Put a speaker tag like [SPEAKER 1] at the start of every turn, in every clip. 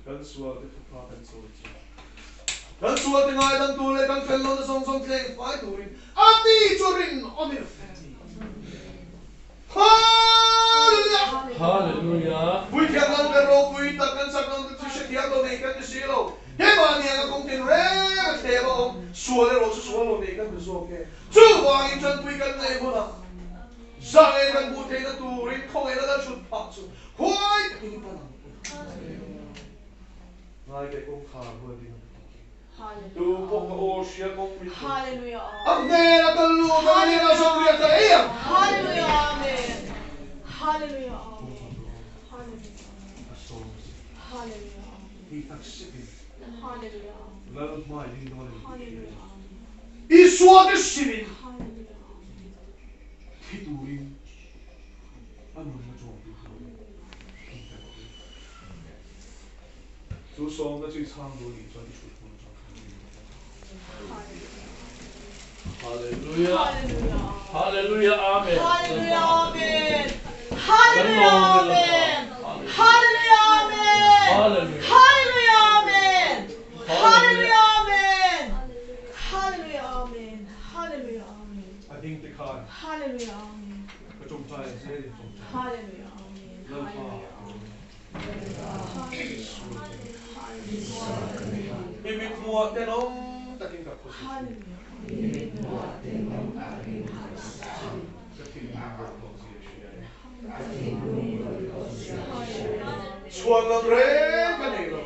[SPEAKER 1] Kan sualte thupha kan chawi chu. Kan sualte ngaidam tur leh kan fel lohna zawng zawng tleng fai turin ani chu rinawmin a fel a ni. Hallelujah!
[SPEAKER 2] Hallelujah!
[SPEAKER 1] Puithiam Lal ber ropui tak kan chak lo chu hrethiam lo nei kan ni si lo. Hemah niang a kawng tin reng a thlem a awm, sual erawh chu sual lo nei kan ni zawk e. Chuvangin tanpui kan nei hunah zah kan hmuh theihna turin khawngaihna lal hrut phah chu Huai takin i pan ang u. Ngai teh kawngkhar huai ding ang tih hi. Tu pawh ka aw hria kawng min tum. A hmel a kal lut a rin a zawng riak ta ei ang. A sawm a si. Tih tak sekin Lal hmai ding dawn a ni tih hria a. Isua te simin thi turin. A nunna chuang tu chu in pe rawh u. Chu sawmna chu i chhang duh anih chuan i hrut hmun atang khan in pe rawh.
[SPEAKER 2] Hallelujah Hallelujah Amen
[SPEAKER 3] Hallelujah Amen Hallelujah Amen Hallelujah Amen Hallelujah Amen Hallelujah Amen Hallelujah Amen Hallelujah Amen
[SPEAKER 1] A ding te khan.
[SPEAKER 3] Hallelujah Amen.
[SPEAKER 1] Ka tawngtai a zel in tawngtai. Lalpa ka awm e. I mithmuah tenawm takin ka khawsa thin. Ka thinlung bawlhhlawh zia hria e. Chhuan lam reng ka nei lo.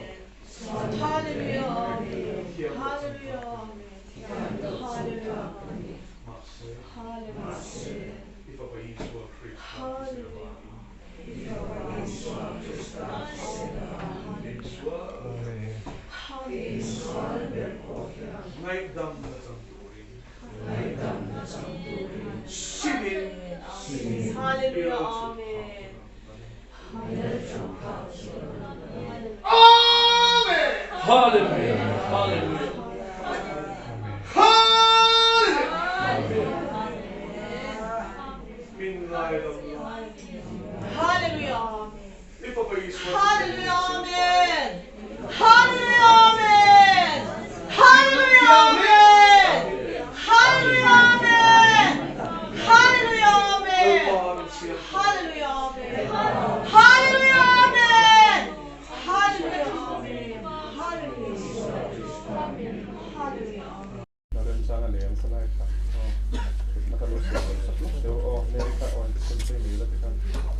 [SPEAKER 1] Thiam loh chang ta ka ni. Mahse, i Fapa Isua Krista thisen avangin Keisual ngaihdam na chang turin simin i lo chhuk phah chu a rawn lang a ni. Amen!
[SPEAKER 2] Hallelujah! Hallelujah!
[SPEAKER 1] Hallelujah! Min ngaidam la. I Fapa Isua thisen in sil fai rawh. Thinlung thianghlim Lalpa min siam thar
[SPEAKER 4] Na remchang a leng sa lai kha aw thutna ka lo sawi lo sak lawk deuh aw Mary kha aw inthisen chei nei la tikhan aw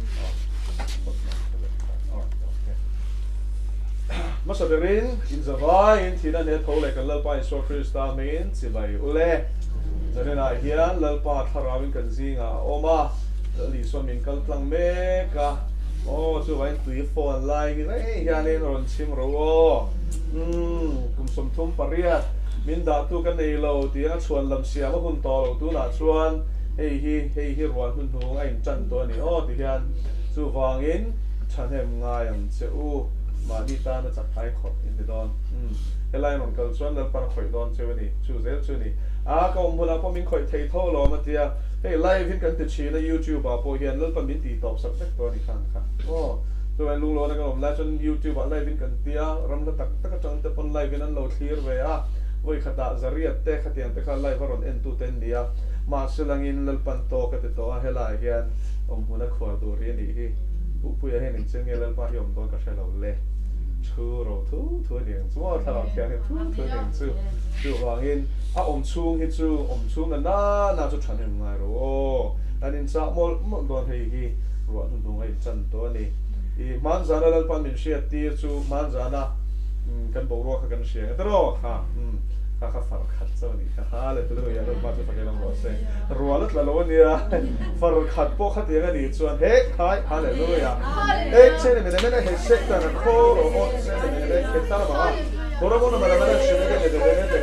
[SPEAKER 4] phawt mai ka leh khan aw okay Hmasa berin in zavaiin thihna hne tho leh kan Lalpa Isua Krista hmingin chibai ule Zaninah hian Lalpa thlarauin kan zingah a awm a Lal Isua min kal tlang mek a aw chuvangin tui phone lai reng hianin rawn chim ro aw umm kum 38 Min dahtu ka nei lo tih a chhuan lam siam a hun tawh lo tunah chuan hei hi hei hi rual hnuhnung a intan tawh a ni aw ti hian chuvangin thahnem ngai ang che u mahni tana chak ai khawp in ni dawn umm helai rawn kal chuan Lalpan a khawih dawn cheu a ni chu zel chu a ni a ka awm hunah pawh min khawih thei tho alawm a tia hei live in kan ti thin a youtube ah pawh hian Lalpan min tih tawp sak vek tawh a ni khan kha aw chuan lunglawn a kan awm lai chuan youtube ah live in kan tia ram hla tak tak atang te pawn live in an lo thlir ve a, vawi khatah Zariat te khatiang te kha live a rawn en tu te an ni a, mahse langin Lalpan tawk a ti tawh a, helaiah hian awm hmun a khuar duh rih a nih hi. Puhpuia hian engchen nge Lalpa hi awm dawn ka hre lo le, thu ro thu thu a ni ang chu maw, thlarau thianghlim thu thu a ni ang chu, chuvangin a awm chhung hi chu awm chhung na na na chu thahnem ngai ro aw, an inchah mawlh mawlh dawn hei hi ruah hnuhnung a inchan tawh a ni. I hmanzana Lalpan min hriat tir chu hmanzana kan boruak kha kan hria nge tiraw kha umm kha kha far khat chauh a nih kha hallelujah Lalpa chu fak eng rawh se rual a tla lo a nia far khat pawh khatiang a nih chuan he khai hallelujah e chene mene mene he sek tan a khaw ro aw chene mene mene he tar ma a kawra mona mara mara chene mene mene mene te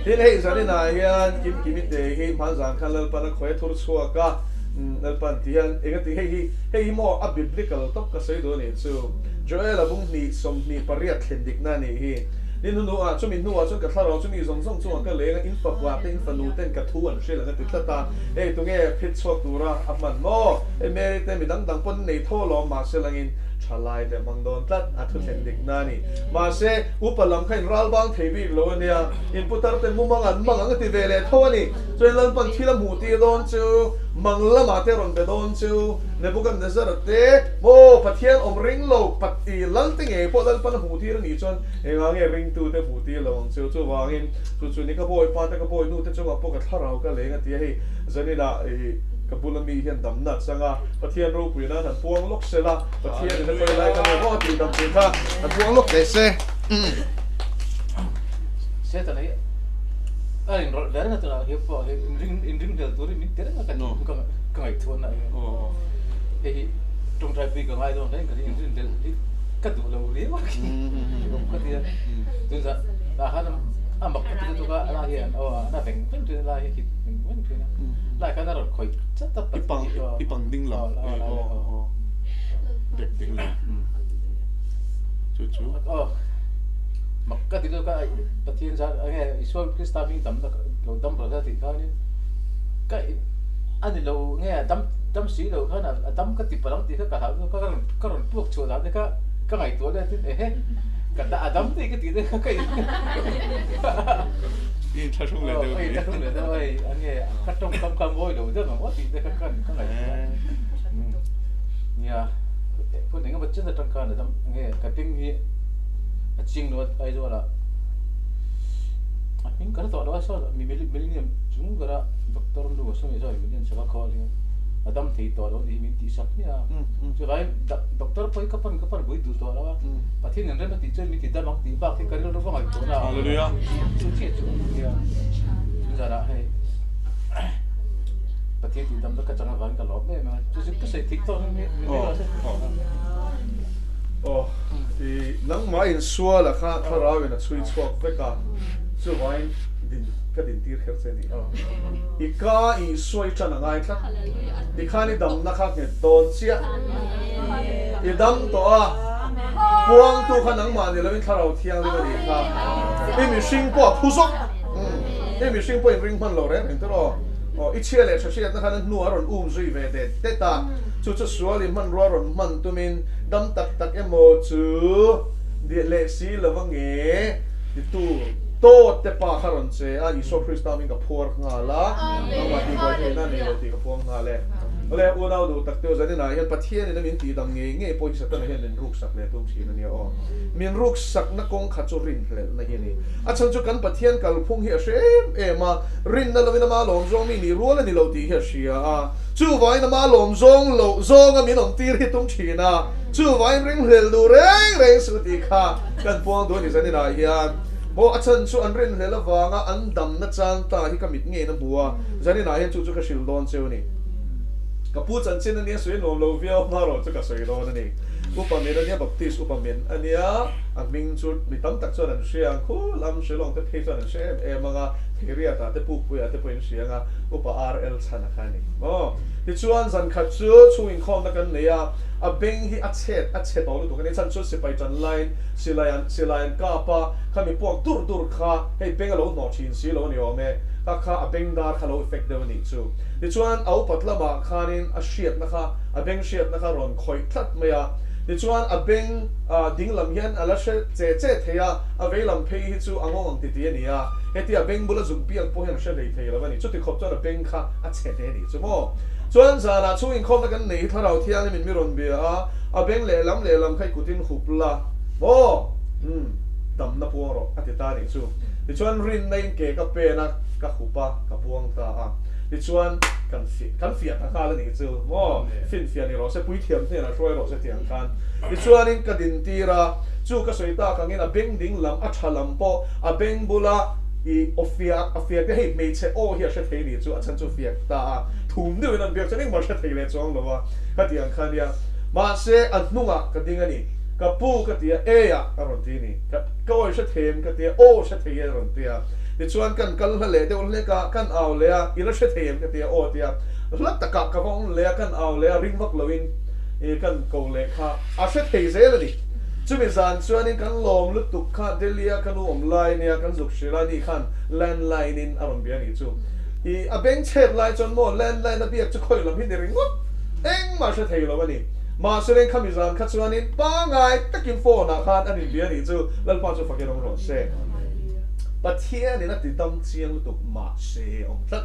[SPEAKER 4] tin hei zaninah hian kim kimi te hi hmanzan khan Lalpan a khawi a thur chhuak a Lalpan ti hian engati hei hi hei hi maw a biblical tawp ka sawi duh a nih chu. Joel a bung hnih 28 thlen dikna a nih hi. Ni hnuhnuah chumi hnuah chuan ka thlarau chu mi zawng zawng chungah ka leng a, in fapa te in fanu ten ka thu an hrilh ang a ti tlat a. Hei tunge phit chhuak tura a hman maw? Hei Mary te mi dang dang pawn nei tho alawm mahse langin tha.
[SPEAKER 1] Thalai te hmang dawn tlat a thu thlen dik na a ni. Mahse, upa lam kha in ral bang thei bik lo a nia. In putar te mumang an mang ang a ti ve leh tho a ni. Chuan Lalpan thil a hmuh tir dawn chu, mang lamah te rawn be dawn chu, Nebuchadnezzar-a te, maw Pathian awm ring lo Pati lal te ngei pawh Lalpan a hmuh tir a nih chuan engah nge ringtu te hmuh tir lo ang chu. Chuvangin, chu chu ni ka bawi pa te ka bawi nu te chungah pawh ka thlarau ka leng a ti a hei zaninah i ka bula mi hian damna a chang a, Pathian ropui nan han puang lawk se la, Pathian in a khawi lai ka nei maw tih dam tur kha han puang lawk teh se.
[SPEAKER 5] Satan hi a inrawlh ve reng a tunah hi pawh hi inring inring hlel turin min ti reng a ka ka ka ngaihtuahna hi hei hi tawngtai pui ka ngai dawn hle ka inrin hlel hi ka duh lo riau a ka tia tunah tah khan a mak ka ti lutuk a a lai hian aw a veng veng thin a lai hi hit veng veng thin a lai khan a rawn khawih chat a
[SPEAKER 4] I pang i pang ding lo aw aw dek ding lo chu chu
[SPEAKER 5] aw mak ka ti lutuk a Pathian zar enge Isua Krista hming dam na lo dam rawh se tih khanin ka a ni lo nge dam dam si lo khan a dam ka ti palh ang tih kha ka hlau lutuk a ka rawn ka rawn puak chhuah dan te kha ka ngaihtuah leh tin ehe ka a dam tih ka tih te kha ka in
[SPEAKER 4] I inthlahrung leh deuh a ni.
[SPEAKER 5] Inthlahrung leh deuh a hei a nge ka tawngkam kha mawi lo deuh ang aw tih te kha ka ngaihtuah a. Nia hun engemaw chen atang khan a dam nge ka beng hi a ching lo a Aizawl ah a hming ka hre tawh lo a saw mi millennium chung bera doctor nu a sawi sawi millennium sava khawl hian a dam thei tawh lo ni min tih sak hmiah a. Chuvangin doctor pawh hi ka pan ka pan pui duh tawh lo a. Pathian in rem a tih chuan min ti dam ang tih bak hi ka rilru va ngaihtuah na a.
[SPEAKER 4] Hallelujah.
[SPEAKER 5] Chu chiah chu nia. Chu zanah hei Pathian tih dam na ka chang avangin ka lawm em a. Chu chu ka sawi thik tawk in min rilru a hre.
[SPEAKER 1] Aw i nangmah in sual a kha thlarau in a chhui chhuak vek a, chuvangin din ka din tir kher che ni. I ka i suai tan a ngai tlat. Tikhan i damna kha nghet dawn chiah. I dam tawh a, puangtu kha nangmah ni loin Thlarau Thianghlim a nih kha. I mihring pawh a phu zawk. I mihring pawh inring hman lo reng reng tur aw. Aw, i chhia leh tha hriatna khan a hnu a rawn um zui ve det det a. Chu chu sual i hmanrua rawn hman tumin dam tak tak emaw chu diah leh si lo va nge titu tawt te pa kha rawn che a, Isua Krista min ka phuar nghal a, nangmah tih buai theihna a nei lo tih ka phuang nghal e. Awle, unau duh tak teuh zaninah hian Pathianin a min tihdam ngei ngei pawh hi Satana hian min ruksak leh tum thin a nia aw. Min ruksakna kawng kha chu rinhlelhna hi a ni. A chhan chu kan Pathian kalphung hi a hre em em a, rinna lovin ama lawm zawng mi nih rual a ni lo tih hi a hria a. Chuvangin ama lawm zawng loh zawnga min awm tir hi tum thin a, chuvangin ringhlel duh reng reng suh tih kha kan puang duh a ni zaninah hian. Maw a chhan chu an rinhlel avanga an damna chang ta hi ka mit ngeiin a hmu a, zaninah hian chu chu ka hrilh dawn cheu a ni. Ka pu chanchin a nia sawi nuam lo viau hma rawh chu ka sawi dawn a ni. Upa min a nia, Baptist upa min a nia, a hming chu mi tam tak chuan an hria ang khul am, Shillong te phei chuan an hre em em ang a, Theiriatah te Pukpuiah te pawhin hria ang a, Upa RL chhan a kha a ni. Aw, tichuan zan khat chu chhung inkhawmna kan nei a, a beng hi a chhet a chhe tawh lutuk a ni, chhan chu sipai tan laiin silai an silai an kap a, khami puak dur dur kha hei beng a lo hnawh thin si lo a ni awm e, kha kha a beng dar kha lo effect deuh a nih chu. Tichuan a upat lamah khanin a hriatna kha a beng hriatna kha rawn khawih tlat mai a, tichuan a beng ding lam hian a la hre che che thei a, a vei lam phei hi chu a ngawng ang titi a ni a, hetia a beng bula zuk biak pawh hian a hre hlei thei lo a ni, chuti khawp chuan a beng kha a chhe hle a nih chu maw. Chuan zanah chhung inkhawmna kan nei hi Thlarau Thianghlim in mi rawn bia a, a beng lehlam lehlam kha i kutin hup la maw, umm damna puang rawh a ti ta a nih chu. Tichuan rinna in ke ka pen a, ka hup a, ka puang ta a. Tichuan kan kan fiah ta nghal a nih chu maw, finfiah ni rawh se, puithiam hnenah hruai rawh se tih ang khan. Tichuanin ka dintir a, chu ka sawi tak angin a beng ding lam, a tha lam pawh a beng bula i aw fiak a fiak te hei hmeichhe aw hi a hre thei nih chu a chhan chu fiak ta a, thum deuhin an biak chuan engmah hre thei leh chuang lo a ka tih ang kha nia. Mahse a hnungah ka ding a ni, ka pu ka ti a, ei ah a rawn ti a ni, ka ka awi hre thei em ka ti a, aw hre thei e a rawn ti a. Tichuan kan kal hla leh deuh hlek a, kan au leh a, i la hre thei em ka ti a, aw ti a, hla takah ka va awm leh a, kan au leh a, ring vak loin i kan ko leh kha a hre thei zel a ni. Chumi zan chuanin kan lawm lutuk kha Delhi-a ka nu awm lai nia kan zuk hrilh a, ni khan landline in a rawn bia a nih chu. I a beng chhet lai chuan maw landline a biak chu khawi lam hi ni ringawt engmah hre thei lo a ni. Mahse leng khami zan kha chuanin pangai takin phone ah khan an inbia nih chu Lalpa chu fakin awm rawh se. Pathianin a ti dam chiang lutuk mahse awm tlat.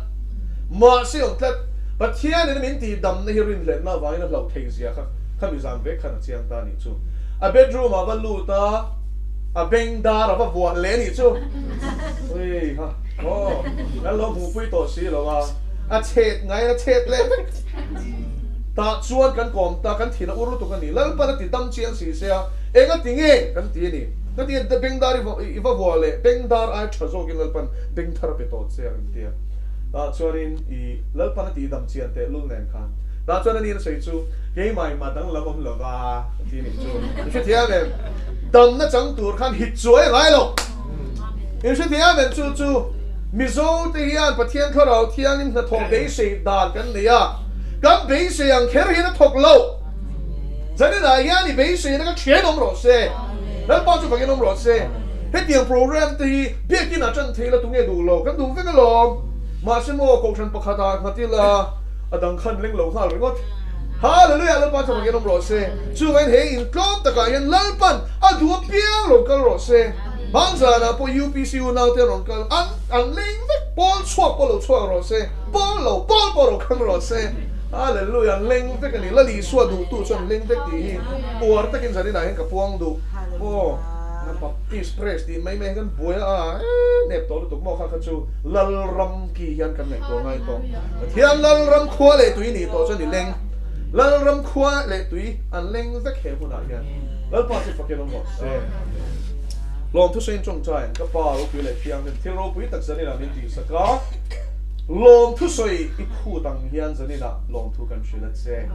[SPEAKER 1] Mahse awm tlat. Pathianin min tih damna hi rinhlenna avangin a hlauh theih zia kha khami zan vek khan a chiang ta nih chu. A bedroom ah va lut a, a beng dar a va vuah leh nih chu. Ui ha aw kan lo hmuhpui tawh si lo a, a chet ngaiin a chet leh vek. Tah chuan kan kawm ta, kan thin a ur lutuk a ni. Lalpan a ti dam chiang si se a, eng a ti nge kan ti a ni. Ka ti a, bengdar i va vuah leh bengdar ai tha zawkin Lalpan bengthar a pe tawh che a kan ti a. Tah chuanin i Lalpan a tih dam chian teh lul nen khan. Tah chuan ani in a sawi chu, Keimah in mah danglam awm lo va a ti nih chu. I hrethiam em? Damna chang tur khan hit chuai a ngai lo. I hrethiam em? Chu chu Mizo te hian Pathian Thlarau Thiangin hnathawh beisei dan kan nei a, kan beisei ang kher hian a thawk lo. Zaninah hian i beiseina ka thian awm rawh se. Lalpa chu fakin awm rawh se. Hetiang program te hi biakin ah tan thei la tunge duh lo, kan duh vek alawm. Mahse maw kohhran pakhat ah nghat ila a dang khan leng lo nghal ringawt. Hallelujah Lalpa chu fakin awm rawh se. Chuvangin he in tlawm takah hian Lalpan a duh apiang lo kal rawh se. Hmanzanah pawh UPC unau te an rawn kal an an leng vek. Pawl chhuak pawh lo chhuak rawh se. Pawl lo pawl pawh lo kal rawh se. Hallelujah an leng vek a ni. Lal Isua duhtu chu an leng vek tih hi uar takin zaninah hian ka puang duh. Aw Baptist press tih mai mai hi kan buai a, eeh nep tawh lutuk maw kha kha chu Lalram ki hian kan ngaihtuah ngai tawh. Pathian Lalram khua leh tui nih tawh chuan i leng. Lalram khua leh tui an leng vek he hmunah hian. Lalpa chu fakin awm rawh se. Lawm thusawiin tawngtai ka Pa ropui leh thianghlim thil ropui tak zaninah min tihsak a. Lawm thusawi i phut ang hian zaninah lawmthu kan hrilh a che.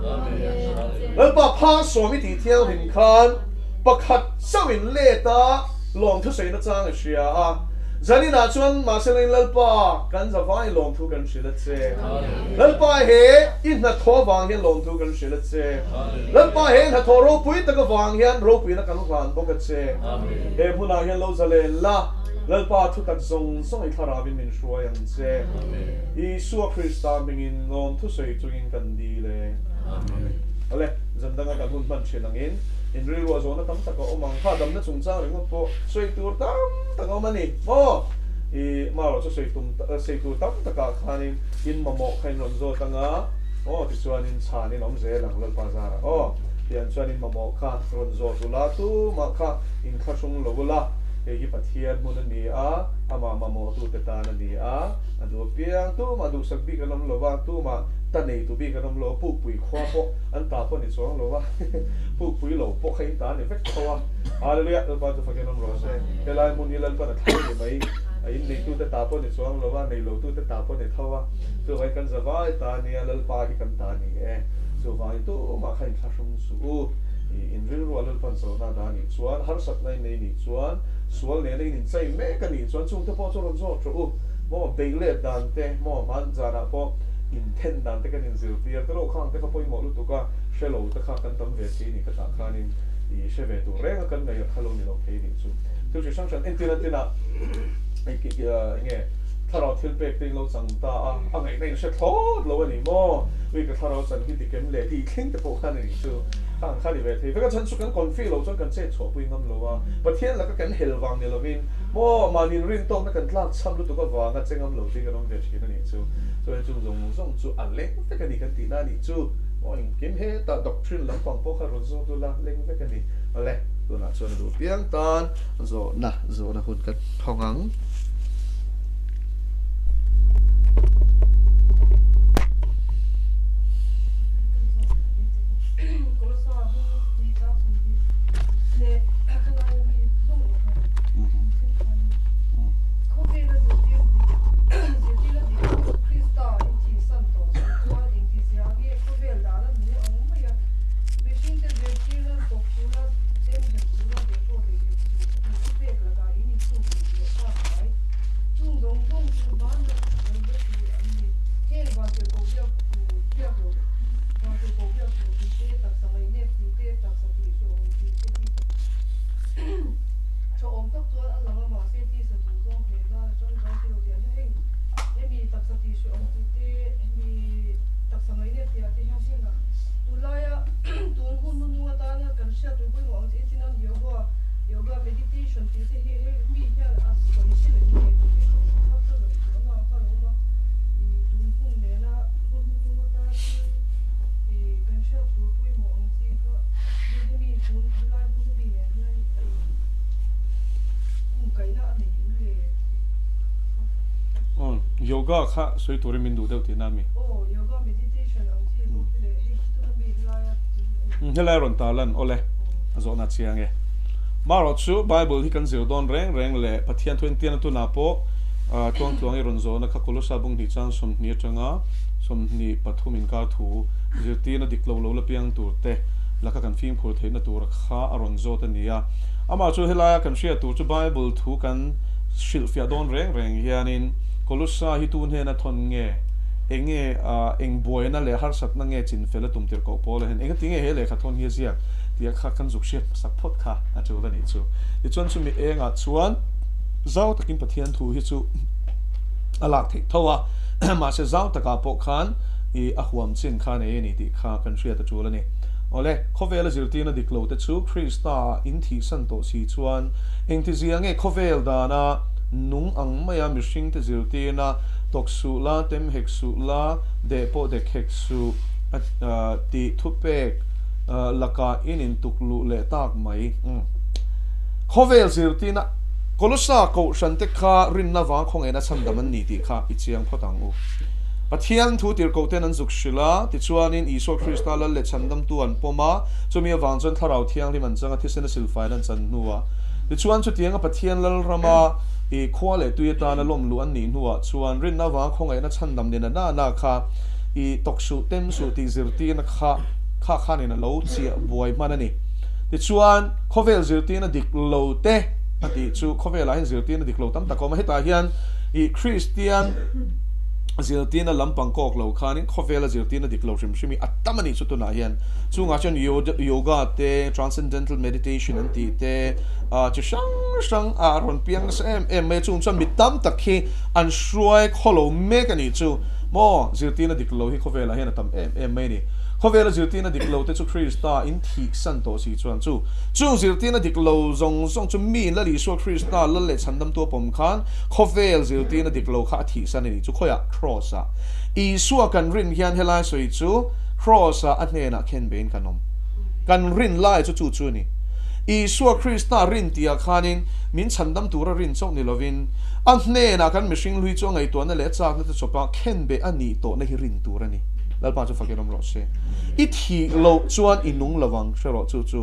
[SPEAKER 1] Lalpa phang sawm i tih thianghlim khan pakhat chauhin let a lawm thusawi nachang i hria a. Zaninah chuan mahselain Lalpa kan zavai lawmthu kan hrilh a che. Lalpa he i hnathawh avang hian lawmthu kan hrilh a che. Lalpa he hnathawh ropui tak avang hian ropuina kan hlan bawk a che. He hmunah hian lo zalen la, Lalpa thutak zawng zawng i thlarauin min hruai ang che. Isua Krista hmingin lawm thusawi chungin kan dil e. Awle, zan danga kan hun hman thin angin in rilruah zawhna tam tak a awm ang. Kha damna chungchang ringawt pawh sawi tur tam tak a awm a ni maw? I marawh chu sawi tum sawi tur tam takah khanin in mamawh kha in rawn zawt anga aw tichuanin chhanin awm zel ang Lalpa zarah aw. Tiang chuan in mamawh kha rawn zawt ula tumah kha in thlahrung lo ula. Hei hi Pathian hmun a ni a, amah mamawhtute tan a ni a, a duh apiang tumah duhsak bik an awm lo va, tumah ta neitu bik an awm lo a, pukpui khua pawh an ta pawh a ni chuang lo va, pukpui lo pawh kha in ta a ni vek tho a. Hallelujah! Lalpa chu fakin awm rawh se. Helai hmun hi Lalpan a thlang ni mai, a in neitute ta pawh a ni chuang lo va, neilotute ta pawh a ni tho a, chuvangin kan zavai ta a nia, Lalpa hi kan ta a ni e, chuvangin tumah kha inthlahrung suh u, in rilruah Lalpan chawlhna a dah a nih chuan harsatna in nei nih chuan sual nena in inchei mek a nih chuan chungte pawh chu rawn zawt rawh u. Maw beih let dan te, maw hman zanah pawh inthen dan te kan inzirtir te lo khang te kha pawimawh lutuk a, hre lo te kha kan tam ve thei nih kha tah khanin i hre ve tur reng a kan ngaih a kha lo ni lo thei nih chu. Thil hri hrang hrang entir an tinah enge thlarau thil pek te in lo chang ta a, a ngaihna in hre thlawt lo a ni maw? Ui ka thlarau chan hi dik em le tih thleng te pawh khan a nih chu. Khang kha ni ve thei vek a chhan chu kan confi lo chuan kan chet chhuah pui ngam lo a, Pathian laka kan hel vang ni lovin maw mahni rin tawkna kan tlak chham lutuk avanga che ngam lo tih kan awm ve thin a nih chu. Chuan chung zawng zawng chu a leng vek a ni kan tihna a nih chu. Maw engkim hetah doctrine lampang pawh kha rawn zawt ula leng vek a ni. Awle, tunah chuan a duh piang tan zawhna zawhna hun kan thawng ang.
[SPEAKER 4] Yoga kha sawi turin min duh deuh tihna a mi?
[SPEAKER 6] Aw, yoga meditation ang chi bawk hi leh hei hi tuna mi helaia tih a ni.
[SPEAKER 4] Helai rawn tar lan awle, a zawhna chiang e. Marawh chu Bible hi kan zir dawn reng reng leh Pathian thu entiana tunah pawh tluangtluang i rawn zawhna kha Kolosa bung hnih chang 20 atanga 23 inkar thu zirtirna dik lo lo la piang tur te laka kan fimkhur theihna tura kha a rawn zawt a ni a. Amah chu helaia kan hriat tur chu Bible thu kan hrilhfiah dawn reng reng hianin Kolosa hi tu hnena thawn nge, enge eng buaina leh harsatna nge chinfel a tum tir koh pawl a hian engati nge he lehkha thawn hi a ziak tih a kha kan zuk hriat hmasak phawt kha a tul a nih chu. Tichuan chumi engah chuan zau takin Pathian thu hi chu a lak theih tho a, mahse zau takah pawh khan i a huam chin kha nei a ni tih kha kan hriat a tul a ni. Awle, khawvela zirtirna dik lo te chu Krista ah in thihsan tawh si chuan engtizia nge khawvel dana nung ang maia mihringte zirtirna tawk suh la, tem hek suh la, deh pawh dek hek suh a tih thupek lakah in intuk luh leh tak mai. Khawvel zirtirna Kolosa kohhran te kha rinna vang khawngaihna chhandam an ni tih kha i chiang phawt ang u. Pathian thu tirhkoh ten an zuk hrilh a, tichuanin Isua Krista lal leh chhandamtu an pawm a, chumi avang chuan Thlarau Thianghlim an chang a, thisena silfain an chan hnu a. Tichuan chutianga Pathian lalrama i khua leh tui atana lawm luh an nih hnuah chuan rinna avanga khawngaihna chhandam ni na na na kha i tawk suh tem suh tih zirtirna kha kha khanin a lo chiah buai hman a ni. Tichuan khawvel zirtirna dik lo te a tih chu khawvelah hian zirtirna dik lo tam tak a awm a, hetah hian i Kristian zirtirna lampang kawk lo khanin khawvela zirtirna dik lo hrim hrim hi a tam a nih chu tunah hian chungah chuan yoga te transcendental meditation an tih te chi hrang hrang a rawn piang nasa em em mai a chung chuan mi tam tak hi an hruai khawlo mek a nih chu maw zirtirna dik lo hi khawvelah hian a tam em em mai a ni. Khawvela zirtirna dik lo te chu Krista in thihsan tawh si chuan chu chung zirtirna dik lo zawng zawng chu mi in Lal Isua Krista lal leh chhandamtu a pawm khan khawvel zirtirna dik lo kha a thihsan a ni chu khawiah Kraws ah Isua kan rin hian helai sawi chu Kraws ah a hnenah khen bein kan awm kan rin lai chu chu chu a ni Isua Krista rin tihah khanin min chhandam tura rin chauh ni lovin a hnenah kan mihring hlui chu a ngaihtuahna leh a chakna te chawpa khen beh a nih tawhna hi rin tur a ni. Lalpa chu fakin awm rawh se. I thih loh chuan i nung lo ang, hre rawh chu chu.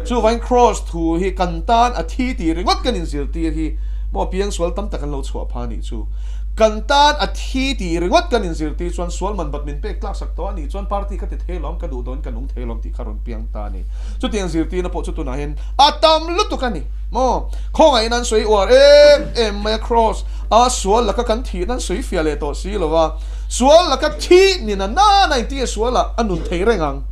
[SPEAKER 4] Chuvain Kraws thu hi kan tan a thi tih ringawt kan inzirtir hi maw piangsual tam tak an lo chhuah pha nih chu. Kan tan a thi tih ringawt kan inzirtir chuan sual man bat min pek tlak sak tawh a nih chuan party ka ti thei lawm, ka duh dawn ka nung thei lawm tih kha rawn piang ta a ni. Chutiang zirtirna pawh chu tunah hian a tam lutuk a ni maw. Khawngaih in an sawi uar em em mai a Kraws a sual laka kan thihna an sawi fiah leh tawh si lo a. Sual laka thi ni na na na inti a sualah a nun thei reng ang.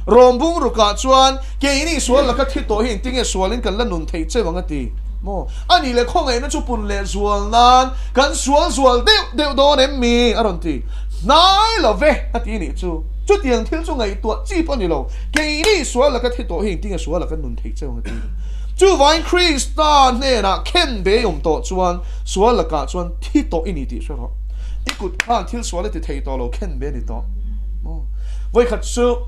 [SPEAKER 4] Rawm bung rukah chuan keini sual laka thi tawh hi inti nge sualin kan la nun thei cheu ang a ti maw? A nih leh khawngaihna chu pun leh zual nan kan sual zual deuh deuh dawn em mi? a rawn ti. Hnai lo ve a ti nih chu. Chutiang thil chu ngaihtuah chi pawh a ni lo. Keini sual laka thi tawh hi inti nge sualah kan nun thei cheu ang a ti. Chuvangin Krista hnenah khen be awm tawh chuan sual lakah chuan thi tawh i ni tih hre rawh. I kut khan thil sual a ti thei tawh lo khen ve a ni tawh. Maw? Vawikhat chu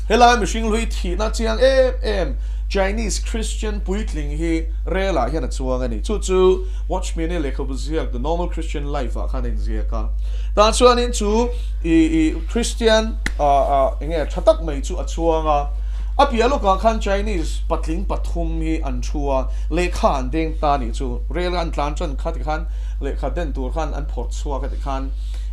[SPEAKER 4] helai mihring hlui thihna chiang em em Chinese Christian puitling hi rel ah hian a chuang a ni. Chu chu Watchman-i lehkhabu ziak The Normal Christian Life ah khan a inziak a. Tah chuanin chu i i Christian enge tha tak mai chu a chuang a. A piah lawkah khan Chinese patling pathum hi an thu a, lehkha an deng ta a nih chu. Rel an tlan tan kha tikhan Lehkha den tur khan an phawrh chhuak a tikhan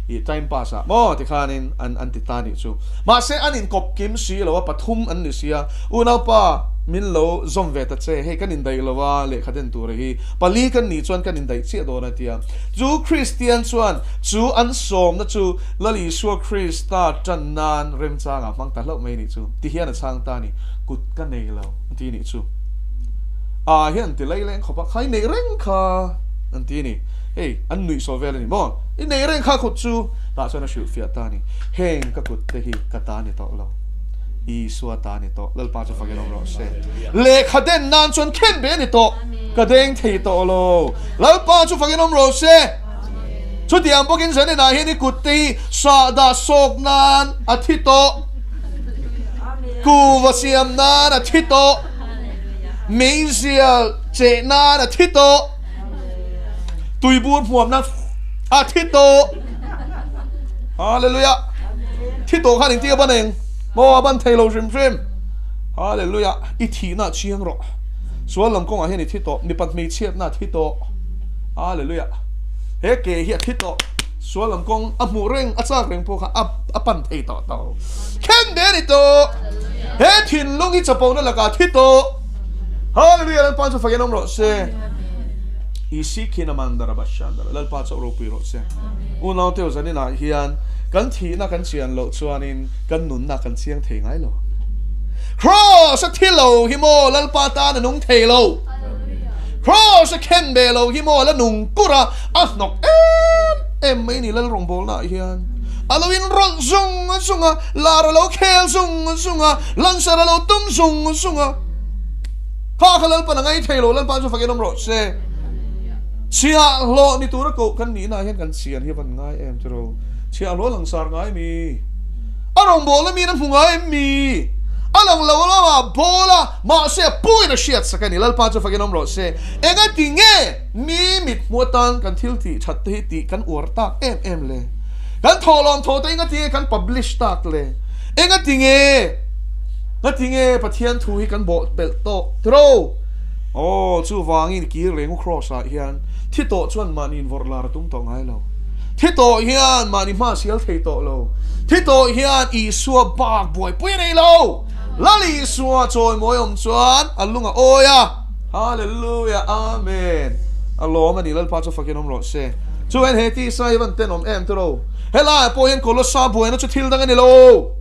[SPEAKER 4] i time pass ah maw tikhanin an an ti ta nih chu. Mahse an inkawp kim si lo a, pathum an ni si a, unaupa min lo zawm ve ta che, hei kan indaih lo a lehkha den tur hi pali kan nih chuan kan indaih chiah dawn a tia. Chu Kristian chuan chu an sawmna chu Lal Isua Krista tan nan remchangah hmang ta hlauh mai nih chu. Ti hian a chhang ta a ni, kut ka nei lo a ti nih chu. Ah hian ti laileng khawp a, kha i neih reng kha. An ti a ni. Hei, an nuih sawh vel a ni maw? I nei reng kha kut chu! Tah chuan a hrilhfiah ta a ni. Heng ka kut te hi ka ta ni tawh lo. Isua ta ni tawh. Lalpa chu fakin awm rawh se. Lehkha den nan chuan khen ve a ni tawh. Ka deng thei tawh lo. Lalpa chu fakin awm rawh se. Chutiang bawkin zaninah hian i kut te hi sahdah sawk nan a thi tawh. Kuva siam nan a thi tawh. Meizial cheh nan a thi tawh. Tuibur hmuamna
[SPEAKER 1] A thi tawh. Hallelujah. Thi tawh khan engtin a ban eng? Maw a ban thei lo hrim hrim. Hallelujah. I thihna a chiang rawh. Sual lam kawngah hian i thi tawh. Mipat hmeichhiatna a thi tawh. Hallelujah. He ke hi a thi tawh. Sual lam kawng a hmuh reng, a chak reng pawh kha a a pan thei tawh to. Khen ve a ni tawh. He thinlung hi chapona lakah a thi tawh. Hallelujah Lalpa chu fakin awm rawh se. Isi khin a mandara bashandara Lalpa chauh ropui rawh se. Unau teu zaninah hian kan thihna kan chian loh chuanin kan nunna kan chiang thei ngai lo. Kraws a thi lo hi maw Lalpa tan a nung thei lo. Kraws a khen ve lo hi maw la nung kur a, a hnawk em em mai ni Lalrawngbawlnaah hian. A lo inrawlh zung zung a, lar a lo khel zung zung a, lansar a lo tum zung zung a. Kha kha Lalpan a ngai thei lo, Lalpa chu fakin awm rawh se. Chhiahhlawh ni tura koh kan nihnaah hian kan chian hi a van ngai em tiraw? Chhiahhlawh langsar ngai mi? A rawngbawlna miin a hmu ngai em mi? A lang lo lamah bawl a, mahse a puin a hriat sak a ni. Lalpa chu fakin awm rawh se. Engati nge mi mit hmu atan kan thil tih that te hi tih kan uar tak em em le? Kan thawhlawm thaw te engati nge kan publish tak le? Engati nge? Ngati nge Pathian thu hi kan bawh belh tawh tiraw? Aw, chuvangin kir leh ngu cross ah hian thi tawh chuan mahni invawrh lar a tum tawh ngai lo. Thi tawh hian mahni hma sial thei tawh lo. Thi tawh hian Isua bak buaipui a nei lo. Lal Isua chawimawi awm chuan a lung a awi a. Hallelujah Amen. A lawm a ni Lalpa chu fakin awm rawh se. Chuan he tisa hi van tenawm em tiraw? Helaiah pawh hian Kolossa buaina chu thil dang a ni lo.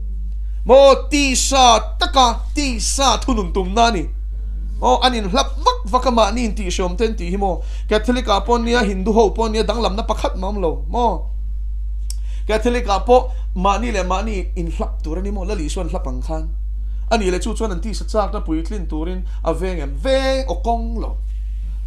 [SPEAKER 1] Maw tisa taka tisa thunun tumna a ni. Aw an inhlap vak vak a mahni intihhreawm te an tih hi maw. Catholic ah pawh nia Hindu ho pawh nia danglamna pakhat mah awm lo maw. Catholic ah pawh mahni leh mahni inhlap tur a ni maw Lal Isua an hlap ang khan. A nih leh chu chuan an tisa chakna puitlin turin a veng em veng aw kawng lo.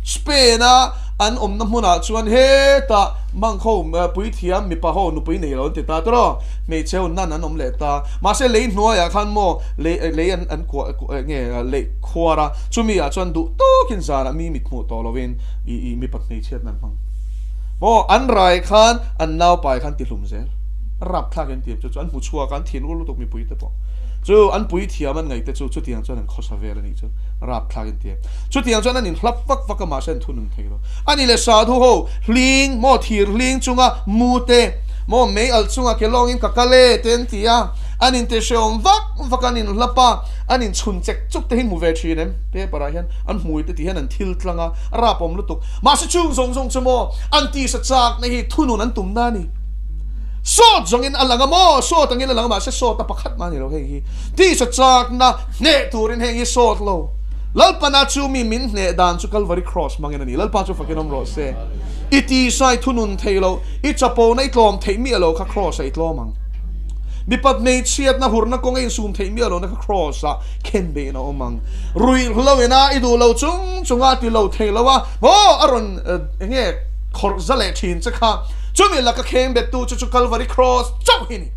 [SPEAKER 1] Spain a an awmna hmunah chuan hetah mangkho puithiam mipa ho nupui nei lo an ti ta tawh hmeichhe ho nan an awm leh ta. Mahse lei hnuaiah khan maw lei lei an an kuah nge lei khuar a chumi ah chuan duh tawkin zanah mi mit hmuh tawh lovin i i mipa hmeichhiatna an hmang. Maw an rai khan an naupai khan tihlum zel. Rapthlak in tiam chu chu an hmu chhuak a an thin ur lutuk mipui te pawh chu an puithiam an ngaih te chu chutiang chuan an khawsa vel a nih chu rapthlak in tiam. Chutiang chuan an inhlap vak vak a mahse an thunun thei lo. A ni le sadhu ho hling maw thir hling chunga mu te maw mei alh chunga ke lawngin ka kal e te an ti a, an inte hreawm vak vak a an inhlap a, an inchhun chek chuk te hi hmu ve thin em? Paper ah hian an hmui te ti hian an thil tlang a, a rapawm lutuk. Mahse chung zawng zawng chu maw an tisa chakna hi thunun an tumna a ni. Sawt zawngin a lang a maw? Sawt angin a lang a mahse sawt a pakhat mah a ni lo hei hi. Tisa chakna hneh turin heng hi sawt lo. Lalpana chu mi min hneh dan chu Kalvari Cross hmangin a ni. Lalpa chu fakin awm rawh se. I tisa i thunun thei lo, i chapona i tlawm theih miah lo kha Cross ah i tlawm ang. Mipat hmeichhiatna hurna kawng a insum theih miah lohna kha Cross ah khenbehin a awm ang. Ruihhlo ina i duh lo chung chunga ti lo thei lo a, maw a rawn enge khawrh za leh thin che kha. Chumi laka kheng bettu chu chu Kalvari Cross chauh hi a ni.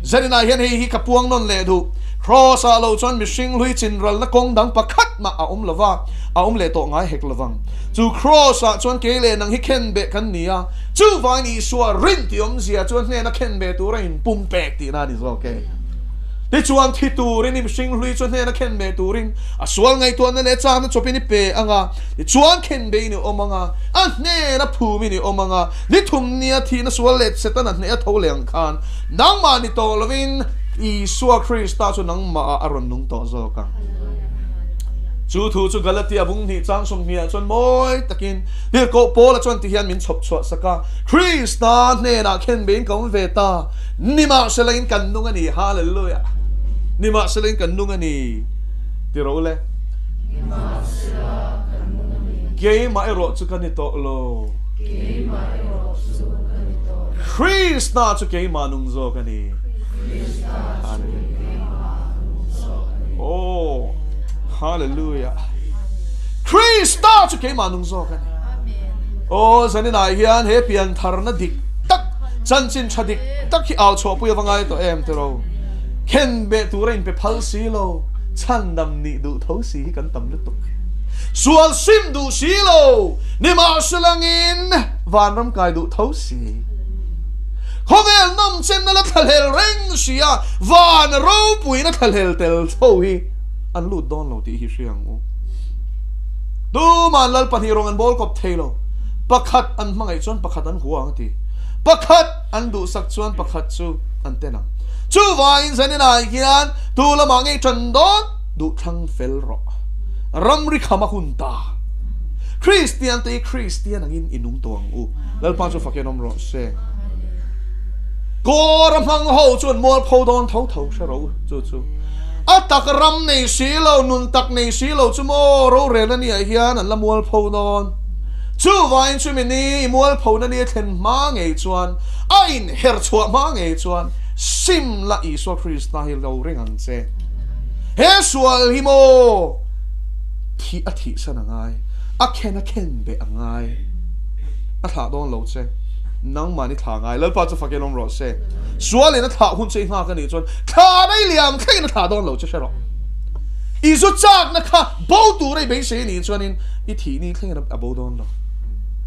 [SPEAKER 1] Zaninah hian hei hi ka puang nawn leh duh. Cross ah lo chuan mihring hlui chinralna kawng dang pakhat mah a awm lova, a awm leh tawh ngai hek lovang. Chu Cross ah chuan kei leh nang hi khenbeh kan ni a, chuvangin Isua rin tih awmzia chuan hnena khenbeh tura inpum pek tihna a ni zawk e. Tichuan thi turin i mihring hlui chu hnena khenbeh turin a sual ngaihtuahna leh chakna chawpin i pe ang a, tichuan khenbehin i awm ang a, a hnena phumin i awm ang a, ni thum nia thihna sual leh Setana hneh a tho leh ang khan nangmah ni tawh lovin Isua Krista chu nangmahah a rawn nung tawh zawk ang. Chu thu chu Galatia bung hnih chang 20 ah chuan mawi takin Tirhkoh Paula chuan tihian min chhawp chhuah sak a, Krista hnenah khenbein ka awm ve ta, nimahselain kan nung a ni, Hallelujah! Nimahselain kan nung a ni, ti rawh u le.
[SPEAKER 6] Nimahsela kan nung a ni.
[SPEAKER 1] Keimah erawh chu ka ni tawh lo.
[SPEAKER 6] Keimah erawh chu ka ni tawh lo.
[SPEAKER 1] Krista chu keimah nung zawk a ni.
[SPEAKER 6] Krista chu keimah nung zawk a ni.
[SPEAKER 1] Oh, hallelujah. Krista chu keimah nung zawk a ni. Oh, zaninah hian he piantharna dik tak, chanchin tha dik tak hi au chhuahpui ava ngai tawh em tiraw? Khenbeh tura inpe phal si lo, chhandam nih duh tho si hi kan tam lutuk. Sual sim duh si lo, nimahselangin vanram kai duh tho si. Khawvel nawmchenna la thlahlel reng si a, van ropuina thlahlel tel tho hi an lut dawn lo tih hi hria ang u. Tuma'n lal pahnih rawng an bawl kawp thei lo. Pakhat an hmangaih chuan pakhat an hua ang a ti. Pakhat an duhsak chuan pakhat chu an ten ang. Chuvangin zaninah hian tu lamah ngei tan dawn duhthlang fel rawh. Ramri kham a hun ta. Kristian te hi Kristian angin i nung tawh ang u. Lalpa chu fakin awm rawh se. Kawr a hmang ho chuan mualpho dawn tho tho hre rawh u chu chu. A tak ram nei si lo, nun tak nei si lo chu maw rorel a nih ah hian an la mualpho dawn. Chuvangin chumi ni i mualphona ni a thlen hma ngei chuan, a inher chhuah hma ngei chuan sim la Isua Krista hi lo ring ang che. He sual hi maw thih a thihsan a ngai, a khen a khen beh a ngai. A thlah dawn lo che. Nangmahni thlah ngai. Lalpa chu fakin awm rawh se. Sualin a thlah hun che i nghak a nih chuan thlah mai liam thlengin a thlah dawn lo che hre rawh. I zu chakna kha bo tura i beisei a nih chuanin i thih ni thlengin a bo dawn lo.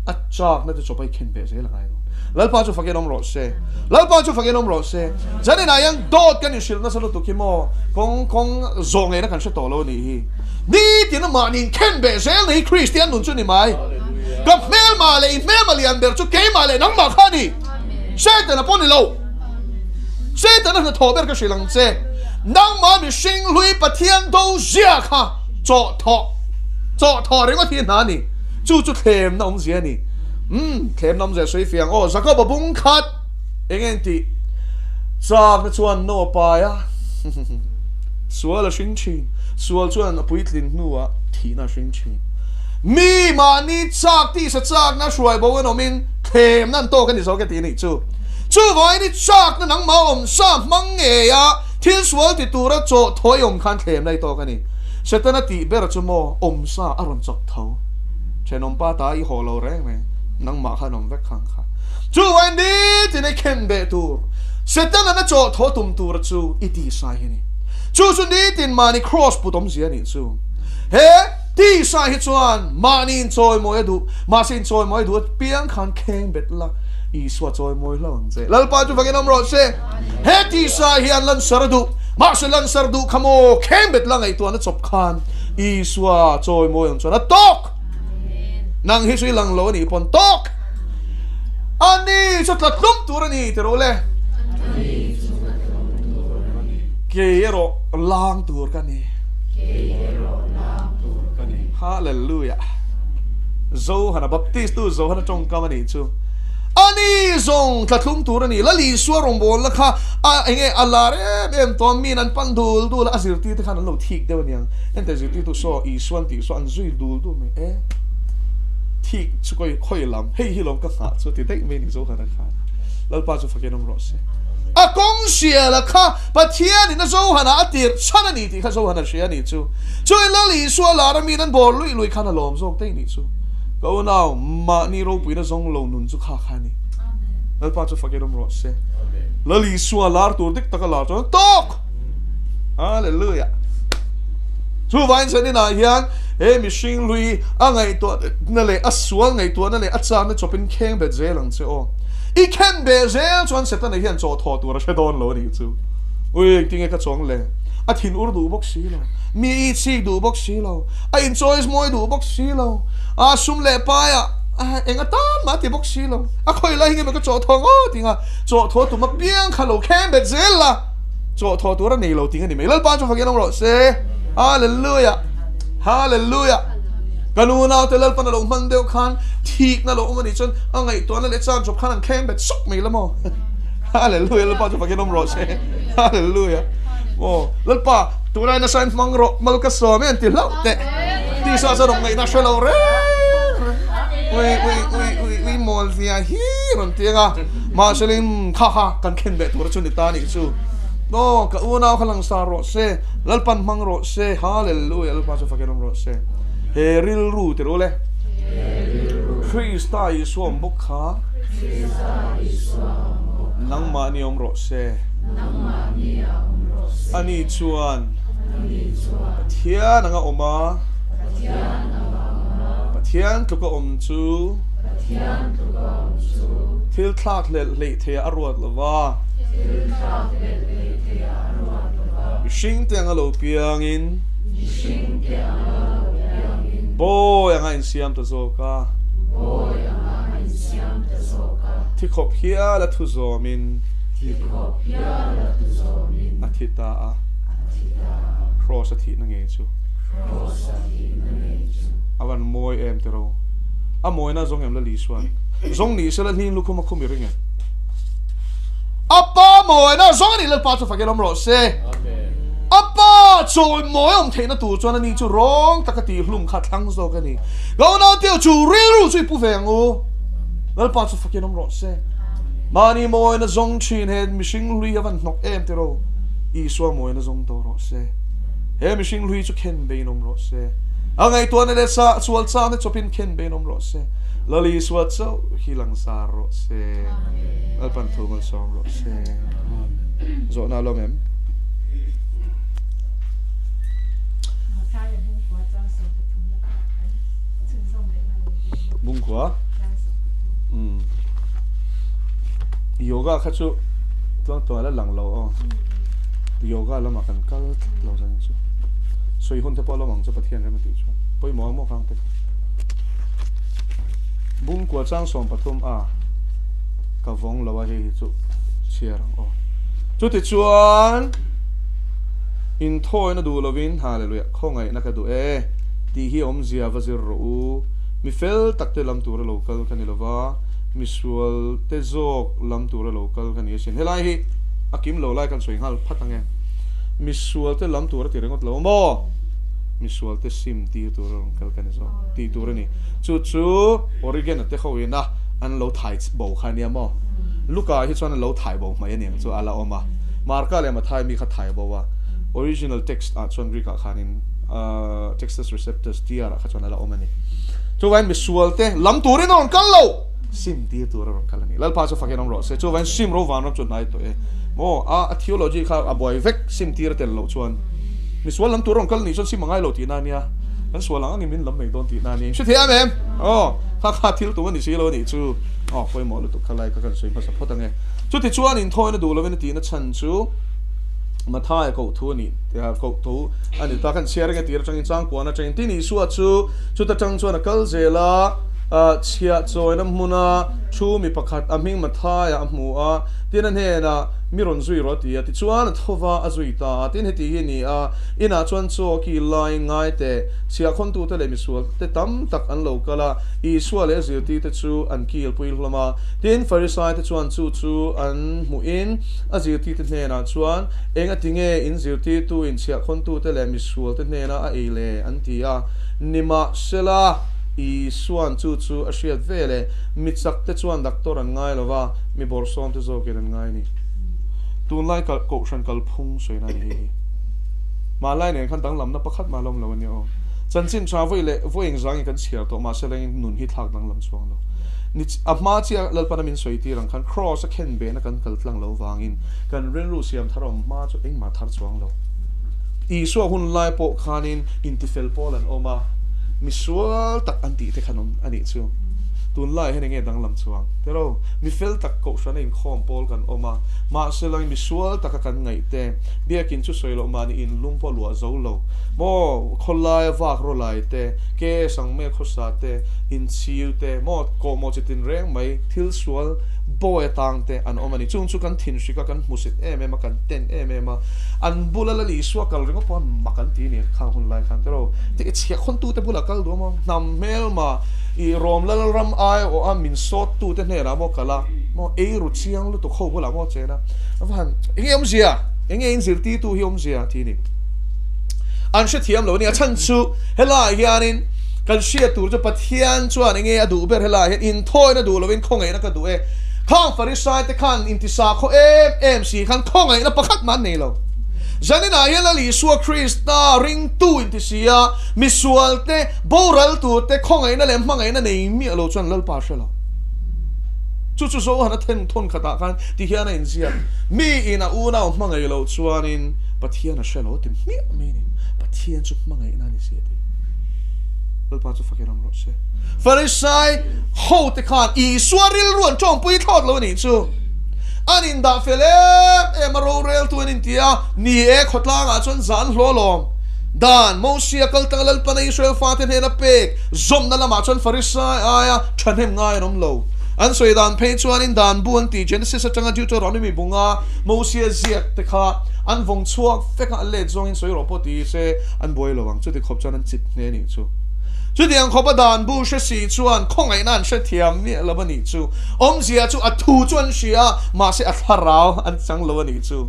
[SPEAKER 1] A chakna te chawpa i khen beh zel a ngai dawn. Lalpa chu fakin awm rawh se. Lalpa chu fakin awm rawh se. Zaninah hian dawt kan inhrilh nasa lutuk hi maw kawng kawng zawh ngeina kan hre tawh lo a nih hi. Nitin amah nin khen beh zel na hi Kristian nun chu ni mai. Ka hmelma leh i hmelma lian ber chu keimah leh nangmah kha a ni. Satan-a pawh ni lo. Satan-a hnathawh ber ka hrilh ang che. Nangmah mihring hlui Pathian do zia kha chawh thawh chawh thawh ringawt hi hna a ni. Chu chu thlemna awmzia a ni. Umm, thlemna awmzia sawi fiang aw. Jakob-a bung khat eng eng tih chakna chuan no a pai a. Sual a hring thin. Sual chuan a puitlin hnuah thihna a hring thin. Mi mahni chak tisa chakna hruai bo an awmin thlemna an tawk a ni zawk e tih a nih chu. Chuvangin i chakna nangmah awm sa hmang ngeia thil sual ti tura chaw thawi awm khan thlemna i tawk a ni. Setana tih ber chu maw awm sa a rawn chawk tho. Thenawmpa ta i haw lo reng reng nangmah khan awm vek khang kha. Chuvangin nitin i khen beh tur Setana na chaw thaw tum tura chu i tisa hi a ni. Chu chu nitin mahni kraws put awmzia a nih chu. He tisa hi chuan mahni inchawimawi a duh, mahse inchawimawi a duh apiang khan kheng bet la, Isua chawimawi hlo ang che. Lalpa chu vangin awm rawh se. He tisa hian lansar a duh, mahse lansar duh kha maw kheng bet la ngaihtuahna chawp khan Isua chawimawi ang chuan a tawk. Nang hi chu i lang lo a nih pawn tawk. Ani chu tla tlum tur a ni ti rawh le. Kei erawh lang tur ka ni. Hallelujah. Zohana Baptist tu Zohana tawngkam a nih chu. Ani zawng tla thlum tur a ni. Lal Isua rawngbawlna kha a enge a lar em em tawh a, min an pan dul dul a, a zirtirte khan an lo thik deuh a niang. Ente zirtirtu saw Isuan tih saw an zui dul dul mai e. Thik chu kawi khawi lam hei hi lawm ka nghah chu ti daih mai ni Zohana khan. Lalpa chu fakin awm rawh se. A kawng siala kha Pathianin a Zohana a tirh chhan a ni tih kha Zohana hria a nih chu. Chuan Lal Isua lar a min an bawr luih luih khan a lawm zawk daih nih chu. Ka unau, mahni ropuina zawng lo nun chu kha kha a ni. Lalpa chu fakin awm rawh se. Lal Isua lar tur dik taka lar chuan tawk! Hallelujah! Chuvain zaninah hian he mihring hlui a ngaihtuahna leh a sual ngaihtuahna leh a chakna chawpin kheng bet zel ang che aw. I khen beh zel chuan Setana hian chaw thawh tur a hre dawn lo a nih chu. Ui, engtinge ka chuang le? A thin ur duh bawk si lo, mi i chik duh bawk si lo, a inchawi mawi duh bawk si lo, a sum leh paiah eng atan mah a ti bawk si lo. A khawi lai hi nge maw ka chaw thawh ngawt ting a, chaw thawh tum apiang kha lo khen bet zel la, chaw thawh tur a nei lo ting a ni mai. Lalpa chu fakin awm rawh se. Hallelujah! Hallelujah! Ka nu naute Lalpan a lo hman deuh khan thikna lo awm a nih chuan a ngaihtuahna leh chang chawp khan an thleng bet sawk mai la maw? Hallelujah! Lalpa chu fakin awm rawh se. Hallelujah! Aw Lalpa tunlai nasa in hmang rawh mal ka sawm e an ti hlauh teh. Tisa chuan awm ngaihna hre lo reng reng. Ui ui ui ui ui mawl zia hi rawn ti ang a. Mahse lin kha kha kan thlen beh tur chu ni ta nih chu. Aw ka unau kha langsar rawh se. Lalpan hmang rawh se. Hallelujah! Lalpa chu fakin awm rawh se. He rilru ti ru le. Krista Isua awm bawk kha. Nangmahni awm rawh se. Ani chuan Pathian anga awm a. Pathian tluka awm chu. Thil thlak hlelh hleih theiah a ruat lo va. Mihringte anga lo piangin. Bawi anga insiam ta zawk a. Thi khawp hial a thu zawmin. A thi ta a. Kraws a thihna ngei chu. A van mawi em tiro. A mawina zawng em la Lisuan. Zawng ni sela hling lukhum a khum i ring em? A pa mawina zawng a nih Lalpa chu fakin awm rawh se. A pa chawi mawi awm theihna tur chuan ani chu rawng taka tih hlum kha thlang zawk a ni. Ka unau teu chu rilru chu i pu ve ang u. Lalpa chu fakin awm rawh se. Mahni mawina zawng thin he mihring hlui a van hnawk em tiro. Isua mawina zawng tawh rawh se. He mihring hlui chu khen bein awm rawh se. A ngaihtuahna leh sa sual chakna chawpin khen bein awm rawh se. Lal Isua chauh hi langsar rawh se. Lalpan thu malsawm rawh se. Zawhna a lawm em? Bungkua? Umm. Yoga kha chu tluang tluang la lang lo aw. Yoga lamah kan kal tlat lo zan chu. Sawi hun te pawh lawm ang chu Pathian rem a tih chuan. Pawimawh ang maw khang te kha. Bungkua chang 13 a ka vawng lo a hei hi chu chhiar ang aw. Chutichuan inthawina duh lovin Hallelujah khawngaihna ka duh e tih hi awmzia va zir rawh u. Mi fel tak te lam tura lo kal ka ni lova, misual te zawk lam tura lo kal ka ni asin. Helai hi a kim lo lai kan sawi nghal phat ang e. Misual te lam tura ti ringawt lo maw? Misual te sim tir tura rawn kal ka ni zawk tih tur a ni. Chu chu Origen a te ho ina an lo thai bo kha ania maw? Luka hi chuan an lo thai bo hmai aniang chu a la awm a. Marka leh Mathai mi kha thai bo a. Original text ah chuan Greek ah khanin Textus Receptus, TR, ah kha chuan a la awm a ni. Chuvangin misual te lam turin a rawn kal lo, sim tir tur a rawn kal a ni. Lalpa chu fakin awm rawh se. Chuvangin sim ro vanram chu hnai tawh e. Maw a theology kha a buai vek sim tir a tel loh chuan misual lam tur a rawn kal nih chuan sim a ngai lo tihna a nia. Kan sual ang angin min lam mai dawn tihna a ni. Hre thei am em? Aw, kha kha thil tum a ni si lo a nih chu. Aw, pawimawh lutuk kha lai kha kan sawi hmasa phawt ang e. Chutichuan inthawina duh lovin a tihna chhan chu Mathaia koh thu a nih koh thu a ni ta. Kan chhiar eng e tir atangin changkuan atangin tin Isua chu chuta tang chuan a kal zel a, chhiah chawina hmuna thu mi pakhat a hming Mathaia a hmu a, tin a hnenah mi rawn zui rawh a ti a. Tichuan a tho va a zui ta a, tin heti hi a ni a, inah chuan chaw ki laiin ngai teh, chhiahkhawntute leh misualte tam tak an lo kal a, Isua leh a zirtirte chu an kilpui hlawm a. Tin, Farisaite chuan chu chu an hmuhin a zirtirte hnenah chuan, Enga tinge in zirtirtu in chhiahkhawntute leh misualte hnena a ei le? an ti a. Nimahsela, Isua'n chu chu a hriat ve leh, mi chakte chuan doctor an ngai lo va, mi bawrhsawmte zawkin an ngai a ni. Tunlai kohhran kalphung sawina a ni hei hi. Hmanlai nen khan danglamna pakhat mah lawm lo a nia aw. Chanchin tha vawi leh vawi engzangin kan chhiar tawh mahse lengin nun hi thlak danglam chuang lo. Ni a hma chiah Lalpana min sawi tir ang khan Kraws a khen behna kan kal tlang lo vangin kan rilru siam thar awm hma chu engmah thar chuang lo. Isua hun lai pawh khanin intifel pawl an awm a, misual tak an tih te khan awm a nih chu. Tunlai hian enge danglam chuang? Tero, mi fel tak kohhrana inkhawm pawl kan awm a, mahse lang misual taka kan ngaih te, biakin chu sawi loh mahni inlum pawh luah zo lo maw, khawlaia vak rawlai te, ke sangmel khawsa te, inchhir te, maw kawhmawh chi tin reng mai, thil sual bawi atang te an awm a ni. Chung chu kan thinhrik a, kan hmusit em em a, kan ten em em a, an bula Lal Isua kal ringawt pawh an mak an ti a ni khang hun lai khan tero. Ti chhiah khawntute bula kal duh a maw, hnam hmelma i rawm Lal ram ai awh a min sawt tute hnenah maw kal a, maw ei ru chiang lutuk ho bulah maw chen a, a va han eng nge awmzia, eng nge inzirtirtu hi awmzia ti a ni. An hrethiam lo a ni, a chhan chu helaiah hianin kan hriat tur chu Pathian chuan eng nge a duh ber helaiah hian inthawina duh lovin khawngaihna ka duh e. Khang Farisai te khan intisa khaw em em si khan khawngaihna pakhat mah an nei lo. Zaninah hian Lal Isua Krista ringtu intisia misual te, boral tur te khawngaihna leh hmangaihna nei miah lo chuan Lalpa hre lo. Chu chu Zohana then thawn khatah khan ti hian a inziak, Mi in a unau hmangaih loh chuanin Pathian a hre lo ti hmiah mai a ni. Pathian chu hmangaihna a ni si a ti. Lalpa chu fakin awm rawh se. Farisai hote khan Isua rilru an tawngpui thlawt lo a nih chu. An indah fel em em a, roreltu an inti a, ni e, khawtlangah chuan zan hlawh lawm. Dan, Mosia kal tanga Lalpana Israel fate hnena pek zawmna lamah chuan Farisai aia thahnem ngai an awm lo. An sawi dan phei chuanin dan bu an tih Genesis atanga Deuteronomy bunga Mosia ziak te kha an vawng chhuak vek a, an let zawngin sawi rawh pawh ti se an buai lo ang. Chuti khawp chuan an chit hle a nih chu. Chutiang khawpa dan bu hre si chuan khawngaihna an hrethiam miah lo a nih chu. Awmzia chu a thu chu an hria a, mahse a thlarau an chang lo a nih chu.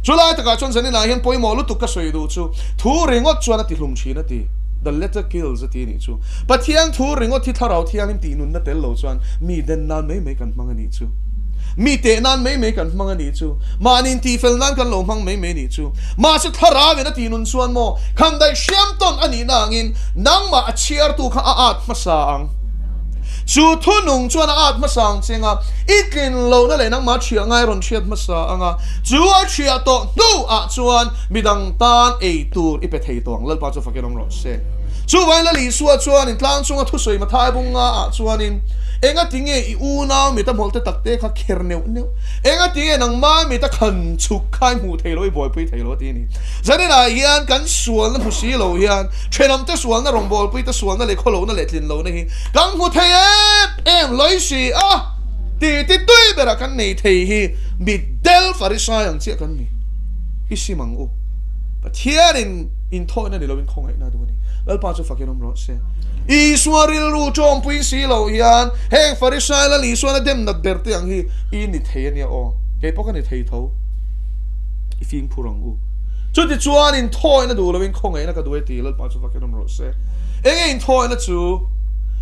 [SPEAKER 1] Chulai takah chuan zaninah hian pawimawh lutuk ka sawi duh chu thu ringawt chuan a ti hlum thin a ti. The letter kills a ti a nih chu. Pathian thu ringawt hi thlarau thianghlim tih nunna tel lo chuan mi den nan mai mai kan hmang a nih chu. Mi teh nan mai mai kan hmang a nih chu. Mahni intihfel nan kan lo hmang mai mai a nih chu. Mahse thlarau in a tih nun chuan maw khan daih hriam tawn a nihna angin nangmah a chhiartu kha a at hmasa ang. Chu thunung chuan a at hmasa ang che anga i tlin lohna leh nangmah thiah ngai rawn hriat hmasa anga chu a thiah tawh hnu ah chuan midang tan ei tur i pe thei tawh ang. Lalpa chu fakin awm rawh se. Chuvangin Lal Isua chuanin tlang chunga thusawi Mathai bunga ah chuanin Engatinge i unau mita hmawlhte takte kha kher neuh neuh? Engatinge nangmah mita khan chhuk kha i hmuh thei lo, i buaipui thei lo a ti a ni. Zaninah hian kan sualna hmu si lo hian thenawmte sualna, rawngbawlpuite sualna leh khawlohna leh tlinlohna hi kan hmu thei em em lawih si a, ti ti tui berah kan nei thei hi mitdel Farisai ang chiah kan ni. I sim ang u. Pathianin inthawihna ni loin khawngaihna a duh a ni. Lalpa chu fakin awm rawh se. Isua rilru tawngpui si lo hian heng Farisai Lal Isuan a dem nat ber te ang hi i ni thei a nia aw. Kei pawh ka ni thei tho. I fimkhur ang u. Chutichuan inthawihna duh loin khawngaihna ka duh e ti Lalpa chu fakin awm rawh se. Enge inthawihna chu?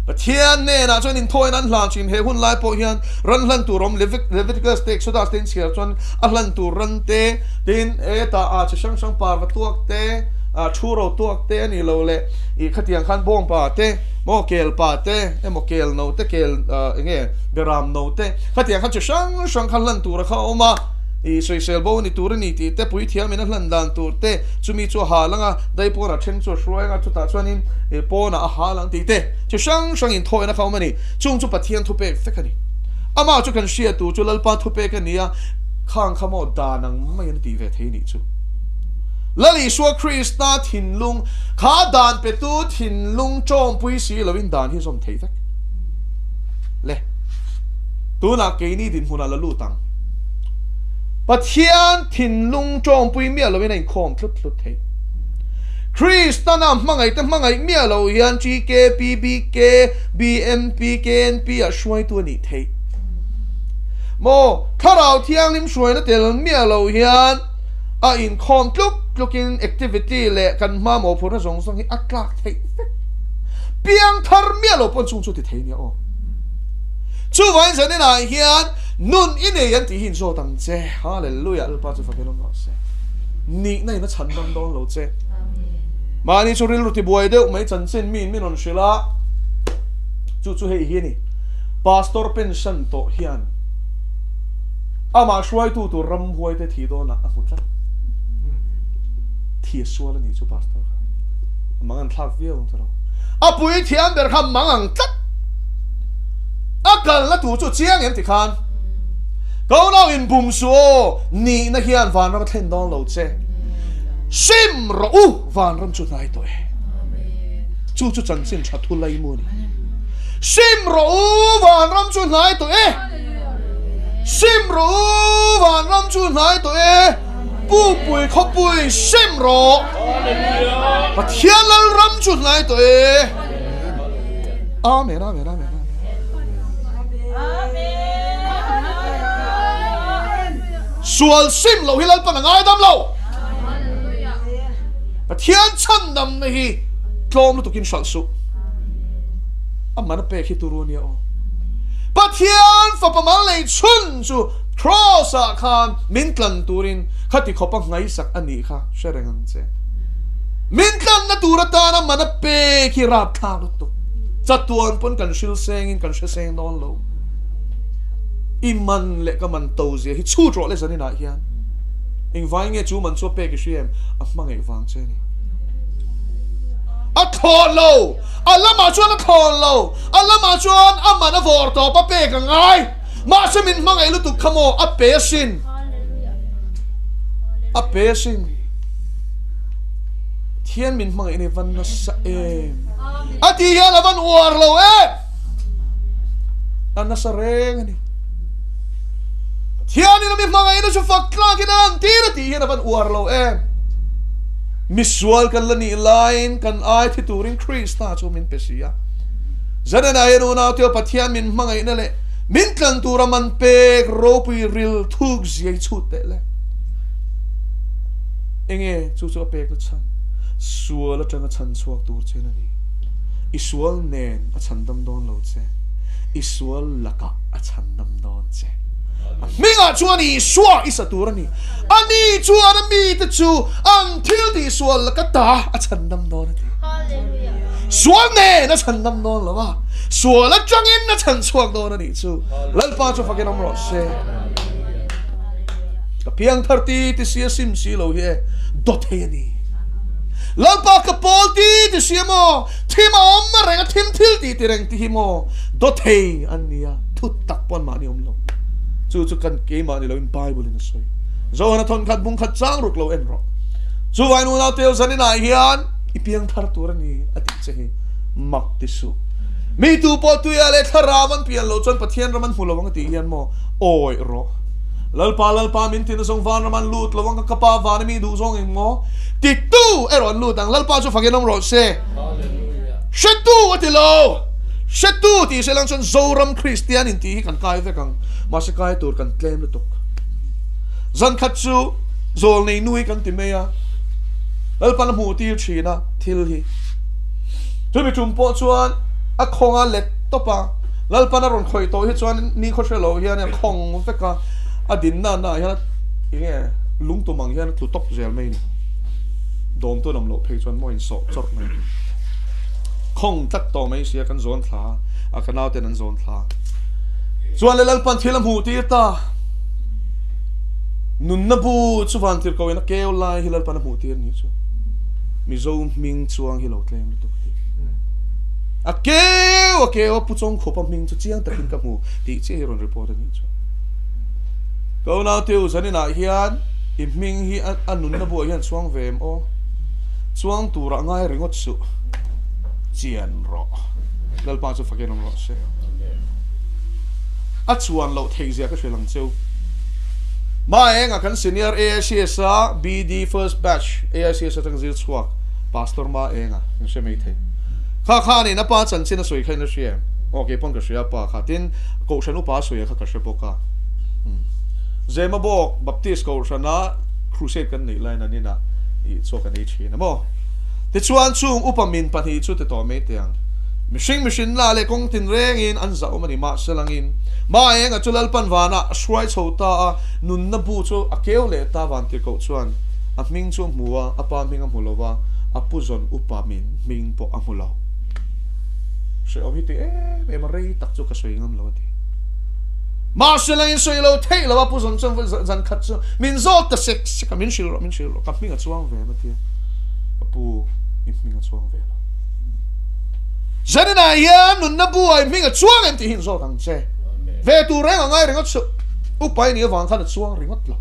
[SPEAKER 1] Pathian hnenah chuan inthawihna an hlan thin. He hun lai pawh hian ran hlan tur awm Leviticus te Exodus te inchhiar chuan a hlan tur ran te, tin hetah ah chi hrang hrang parva tuak te, thu ro tuak te a nih loh leh ih khatiang khan bawngpa te maw kel pa te emaw kel no te kel enge beram no te khatiang khan chi hrang hrang kha hlan tur a kha a awm a ih sawisel bo a ni tur a ni tih te puithiam in a hlan dan tur te chumi chu a hal ang a daipawn a then chu a hruai ang a chutah chuanin ih pawnah a hal ang tih te chi hrang hrang inthawina kha a awm a ni chung chu Pathian thupek vek a ni amah chu kan hriat tur chu Lalpa thupek a ni a khang kha maw dan ang mai an tih ve thei nih chu. Lal Isua Krista thinlung kha dan petu thinlung tawngpui si loin dan hi zawm thei vek. Le, tunah keini dinhmunah la lut ang. Pathian thinlung tawngpui miah loin a inkhawm tlut tlut thei. Kristana hmangaihte hmangaih miah lo hian TK, PBK, BMP, KNP ah hruaitu a nih theih. Maw, Thlarau Thianghlim hruaina tel miah lo hian a inkhawm tluk tlukin activity leh kan hma mawhphurhna zawng zawng hi a tlak theih vek. Piang thar miah lo pawn chung chu ti thei nia aw. Chuvangin zaninah hian nun i nei an tih hi inzawt ang che. Hallelujah Lalpa chu fakin awm rawh se. Nihna in a chhan dam dawn lo che. Mahni chu rilru tibuai deuh mai chanchin miin min rawn hrilh a, chu chu hei hi a ni. Pastor pension tawh hian Amah hruaitu tur ramhuaite thih dawnah a hmu tlat. Thi a sual a nih chu pastor kha. A mang an thlak viau ang tiraw. A pui thiam ber kha mang ang tlat. A kalna tur chu chiang em tikhan. Ko nau in bum suh aw, nihna hian vanram a thlen dawn lo che. Sim rawh u, vanram chu hnai tawh e. Chu chu chanchin tha thu lai mu a ni. Sim rawh u, vanram chu hnai tawh e. Sim rawh u, vanram chu hnai tawh e, Pupui khawpui sim rawh, Pathian Lalram chu hnai tawh e. Amen, amen, amen. Sual sim lo hi Lalpan a ngaidam lo. Pathian chhandamna hi tlawm lutukin hralh suh. A man a pek hi turu ania aw. Pathian fapa mal nei chhun chu Cross ah khan min tlan turin khati khawpa nghaisak a nih kha hre reng ang che. Min tlanna tur atana man a pek hi rapthlak lutuk. Chatuan pawn kan hril sengin kan hre seng dawn lo. I man leh ka man to zia hi chhut rawh le zaninah hian. Engvai nge chu man chu a pek i hria em? A hmangaih vang che a ni. A thlawh lo! A lamah chuan a thlawn lo, a lamah chuan a man a vawr tawp a pek a ngai. Mahse min hmangaih lutuk kha maw a pe asin. A pe asin. Thian min hmangaih nei van nasa em. A ti hian a van uar lo em. A nasa reng a ni. Pathianin a mi hmangaihna chu fak tlakin a lantir a tih hian a van uar lo em. Misual kan la nih laiin kan ai thi turin Krista chu min pe si a. Zanena hian unau teo Pathian min hmangaihna leh min tlan tura man pek ropui ril thuk zia i chhut teh le. Enge chu chu a pek na chhan? Sual atanga chhan chhuak tur chen a ni. I sual nen a chhandam dawn lo che. I sual lakah a chhandam dawn che. A hmingah chuan Isua i sa tur a ni. Ani chuan a mite chu an thil tihsual laka ta a chhandam dawn a ti. Sual nen a chhandam dawn lo a, sual atangin a chhan chhuak dawn a nih chu. Lalpa chu fakin awm rawh se. Ka piang thar ti ti si a sim si lo hi e dawt thei a ni. Lalpa ka pawl ti ti si a maw, thim a awm a reng a thim thil ti ti reng ti hi maw dawt thei an ni a, thu tak pawn mahni awm lo. Chu chu kan keimah ni loin Bible in a sawi. Johana thawnkhat bungkhat chang ruk lo en rawh. Chuvain unau teu zaninah hian i piang thar tur a ni a tih che hi mak ti suh. Mi tu pawh tuia leh thlarau an pian loh chuan Pathian ram an hmu lo ang a tih hian maw awih rawh. Lalpa Lalpa min tina zawng van ram an lut lo ang ka Pa vana mi duh zawng eng maw ti tu erawh an lut ang. Lalpa chu fakin awm rawh se. Hretu a ti lo. Hretu tih se lang chuan Zoram Kristian in tih hi kan kai vek ang. Mahse kai tur kan tlem lutuk. Zan khat chu zawl nei nui kan ti mai a, Lalpan a hmuh tir thin a thil hi. Chumi tum pawh chuan a khawng a let tawp a, Lalpan a rawn khawih tawh hi chuan ni khaw hre lo hian a khawng vek a, a dinna na ah hian eng nge lung tum ang hian a tlu tawp zel mai a ni. Dawm tu an awm loh phei chuan maw insawh chawrh mai. Khawng tlat tawh mai sia kan zawn thla a, ka nauten an zawn thla. Chuan le Lalpan thil a hmuh tir ta. Nunna bu chu vantir ko in a keu lai hi Lalpan a hmuh tir ni chu. Mizo hming chuang hi lo tlem lutuk ti. A keu a keu a pu chawng khawp a hming chu chiang takin ka hmu tih chiah hi rawn report a nih chu. Ka unau te u zanin ah hian i hming hi a nunna bu ah hian chuang ve em aw? Chuang turah ngai ringawt suh. Chian rawh. Lalpa chu fakin awm rawh se. A chuan loh theih zia ka hrilh ang cheu. Maenga kan senior AICS a BD first batch AICS atang zir chhuak Pastor Maenga in hre mai thei. Kha khanin a pa chanchin a sawi kha in la hria em? Aw kei pawn ka hria a pa kha tin Kohhran upa a sawi a kha ka hre bawk a. Zemabawk Baptist Kohhrana crusade kan neih laiin an inah ih chaw kan ei thin a maw? Tichuan chung upa min pahnih chu ti tawh mai teh ang. Mihring mihrinna leh kawng tinrengin an zah awm a ni. Mahse langin Maenga chu Lalpan vanah a hruai chho ta a, nunna bu chu a keu leh ta Vantirhkoh chuan a hming chu a hmu a, a pa hming a hmu lo va, a pu zawn upa min hming pawh a hmu lo. Hrehawm hi ti em em a, rei tak chu ka sawi ngam lo a ti. Mahse langin sawi lo theih lo a, pu zawn chuan zan khat chu min zawt ta sek sek a, min hrilh rawh, min hrilh rawh, ka hming a chuang ve em a ti a, ka pu i hming a chuang ve lo. Zaninah hian nunna buai hming a chuang em tih hi inzawt ang che. Ve tur reng a ngai ringawt suh. Upa i nih avang khan a chuang ringawt lo.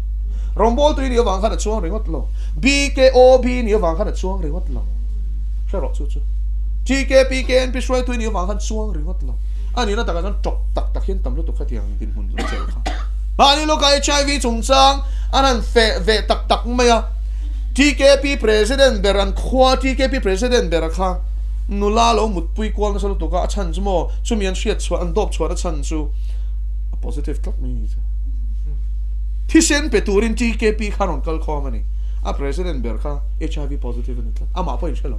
[SPEAKER 1] Rawngbawltu i nih avang khan a chuang ringawt lo. BKOB i nih avang khan a chuang ringawt lo. Hre rawh chu chu. TKPKNP hruaitu i nih avang khan chuang ringawt lo. A nihna takah chuan tawp tak tak hian tam lutuk khatiang dinhmun lo chelh kha. Mahni lawkah HIV chungchang an han feh ve tak tak mai a. TKP President ber an khua TKP President ber a kha nula lo mutpui kual nasa lutuk a, a chhan chu maw chumi an hriat chhuah an dawp chhuah na chhan chu a positive tlat mai ni chu. Thisen pe turin TKP kha rawn kal khawm a ni. A President ber kha HIV positive a ni tlat. Amah pawh in hre lo.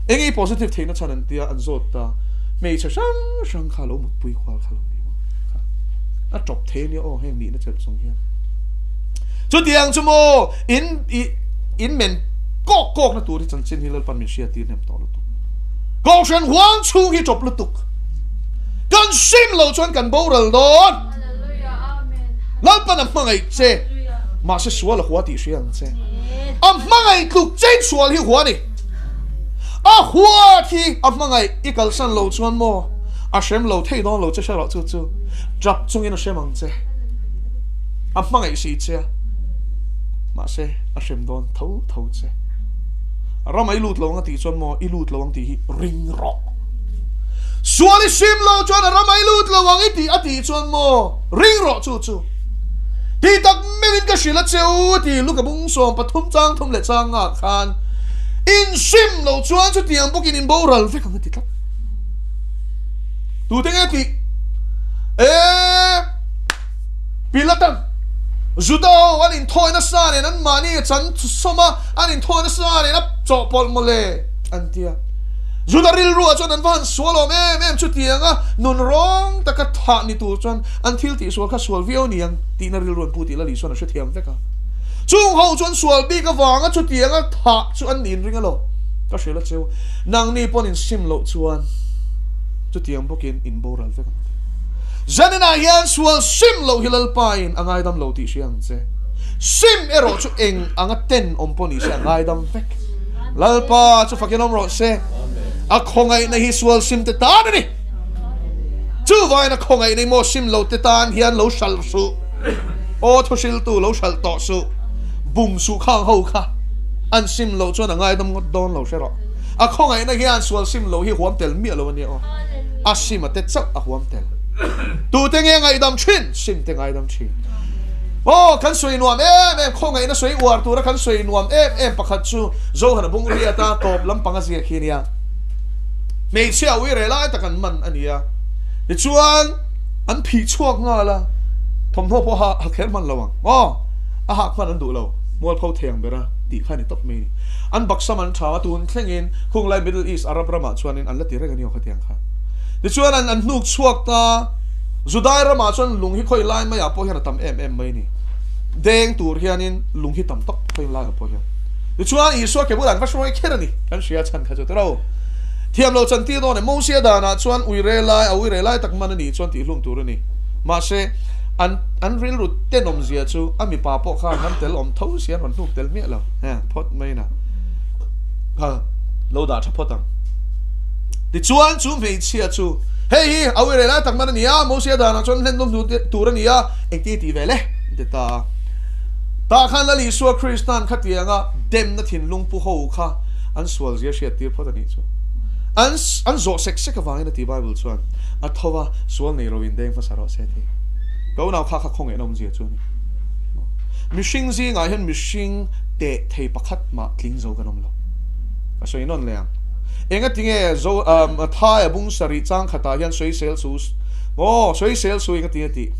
[SPEAKER 1] Eng nge positive theihna chhan an tia an zawt ta hmeichhe hrang hrang kha lo mutpui kual kha lo ni maw kha a tawp thei ania aw heng nihna chelh chung hian. Chutiang chu maw in i in men kawk kawk na tur hi chanchin hi Lalpan min hriat tir hnem tawh lutuk. Kohhran huang chhung hi tawp lutuk. Kan sim lo chuan kan boral dawn. Lalpan a hmangaih che. Mahse sual a hua tih hria ang che. A hmangaih tluk chein sual hi hua ni. A huat hi a hmangaih i kalsan lo chuan maw a hrem lo thei dawn lo che hre rawh chu chu tap chungin a hrem ang che. A hmangaih si che a, mahse a hrem dawn tho tho che. Rama i lut lo ang a tih chuan maw i lut lo ang tih hi ring rawh. Sual i sim lo chuan a rama i lut lo ang i tih a tih chuan maw ring rawh chu chu. Ti tak meuhin ka hrilh a che u a ti Luka bung 13 chang thum leh chang ngah khan insim lo chuan chutiang bawkin in boral vek ang a ti tlat. Tute nge tih? E Pilatan Juda ho an inthawi nasa nen an mahni a chan sawm a, an inthawi nasa nen a chawhpawlh mawle an ti a. Juda rilruah chuan an va han sual awm em em chutiang a, nun rawng taka thah ni tur chuan an thil tihsual kha sual viau ni ang tihna rilru an pu tih Lali chuan a hrethiam vek a. Chung ho chuan sual bik avanga chutianga thah chu an niin ring a lo. Ka hrilh a cheu, nangni pawn in sim loh chuan chutiang bawkin in boral vek ang a ti. Zaninah hian sual sim loh hi Lalpain a ngaidam lo tih hria ang che. Sim erawh chu eng anga ten awm pawh ni se a ngaidam vek. Lalpa chu fakin awm rawh se. A khawngaihna hi sual sim te tan a ni. Chuvain a khawngaihna hi maw sim lo te tan hian lo hralh suh. Aw thuhriltu lo hralh tawh suh. Bum suh khang ho kha an sim loh chuan a ngaidam ngawt dawn lo hre rawh. A khawngaihna hian sual sim lo hi huam tel miah lo a nia aw. A sim a te chauh a huam tel. Tute nge ngaihdam thin? Sim te ngaidam thin. Aw, kan sawi nuam em em, khawngaihna sawi uar tura kan sawi nuam em em pakhat chu Zohana bung riata tawp lampang a ziak hi a nia. Hmeichhia ui reh lai tak an man a ni a. Tichuan, an phih chhuak nghal a, thawmhnaw pawh ha ha kher hman lo ang. Aw, a hak hman an duh lo, mualpho thei ang bera tih kha a ni tawp mai a ni. An baksam an tha a, tun thlengin khunglai Middle East Arab ramah chuanin an la ti reng a ni aw khatiang kha. Tichuan an an hnuk chhuak ta, Judai ramah chuan lung hi khawi lai maiah pawh hian a tam em em mai a ni. Deng tur hianin lung hi tam tak khawi laiah pawh hian. Tichuan Isua ke bulah an va hruai kher a ni. Kan hria chhan kha chu tiro. Thiam lo chan tir dawn e. Mosia danah chuan uire lai, a uire lai tak man a nih chuan tihhlum tur a ni. Mahse, an an rilru tenawmzia chu a mipa pawh khan an tel awm tho si an rawn hnuk tel miah lo. He, phawt mai na. Kha lo dah tha phawt ang. Tichuan chu hmeichhia chu, Hei hi a uire lai tak man a ni a, Mosia danah chuan hlen nawm hnu tur a ni a, engti tih ve le? An ti ta a. Tah khan Lal Isua Krista'n khatianga demna thinlung pu ho kha an sual zia hriat tir phawt a nih chu. An an zawh sek sek avangin a ti Bible chuan, A tho va, sual nei lo in deng hmasa rawh se a ti. Ka unau kha kha khawngaihna awmzia chu a ni. Mihring zingah hian mihring teh thei pakhat mah tling zo kan awm lo. Ka sawi nawn leh ang. Engatinge zo Thai a bung sarih chang khatah hian sawisel su aw sawisel su engatinge tih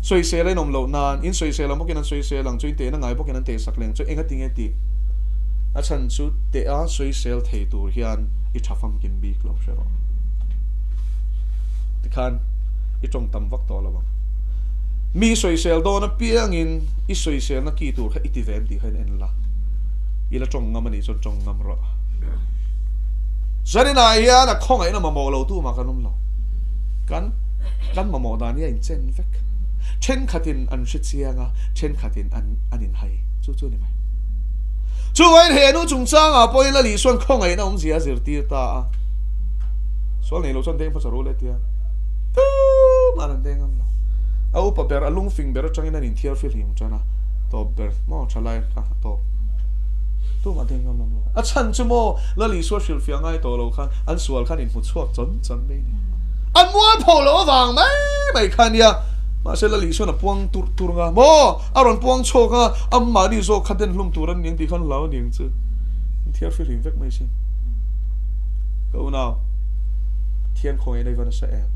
[SPEAKER 1] sawisel a inawm loh nan in sawisel ang bawkin an sawisel ang chu in tehna ngai bawkin an tehsak leh ang chu engatinge tih a chhan chu teh a sawisel thei tur hian i tha famkim bik lo hre rawh. Tikhan i tawng tam vak tawh lo ang. Mi sawisel dawn apiangin i sawiselna ki tur kha i ti ve em tih kha in en la. I la tawng ngam a nih chuan tawng ngam rawh. Zaninah hian a khawngaihna mamawh lo tu mah kan awm lo. Kan kan mamawh dan hi a inchen vek. Thenkhatin an hre chiang a, thenkhatin an an inhai. Chu chu a ni mai. Chuvangin he nu chungchangah pawhin Lal Isua'n khawngaihna awmzia a zirtir ta a. Sual nei lo chuan deng hmasa ru le tia. Tumah an deng ngam lo. A upa ber, a lungfing ber atangin an inthiar fihlim tan a. Tawp ber maw thalai kha a tawp. Tumah deng ngam lo. A chhan chu maw Lal Isua hrilhfiah ngai tawh lo khan an sual khan inhmu chhuak chawn chawn mai a ni. An mualpho loh avang mai mai kha a nia. Mahse Lal Isua'n a puang turh turh nga maw a rawn puang chhuak a, amahni zawk kha den hlum tur an ni ang tih khan hlau a ni ang chu. An thiar fihlim vek mai sin. Ka unau, Pathian khawngaih na i va nasa em?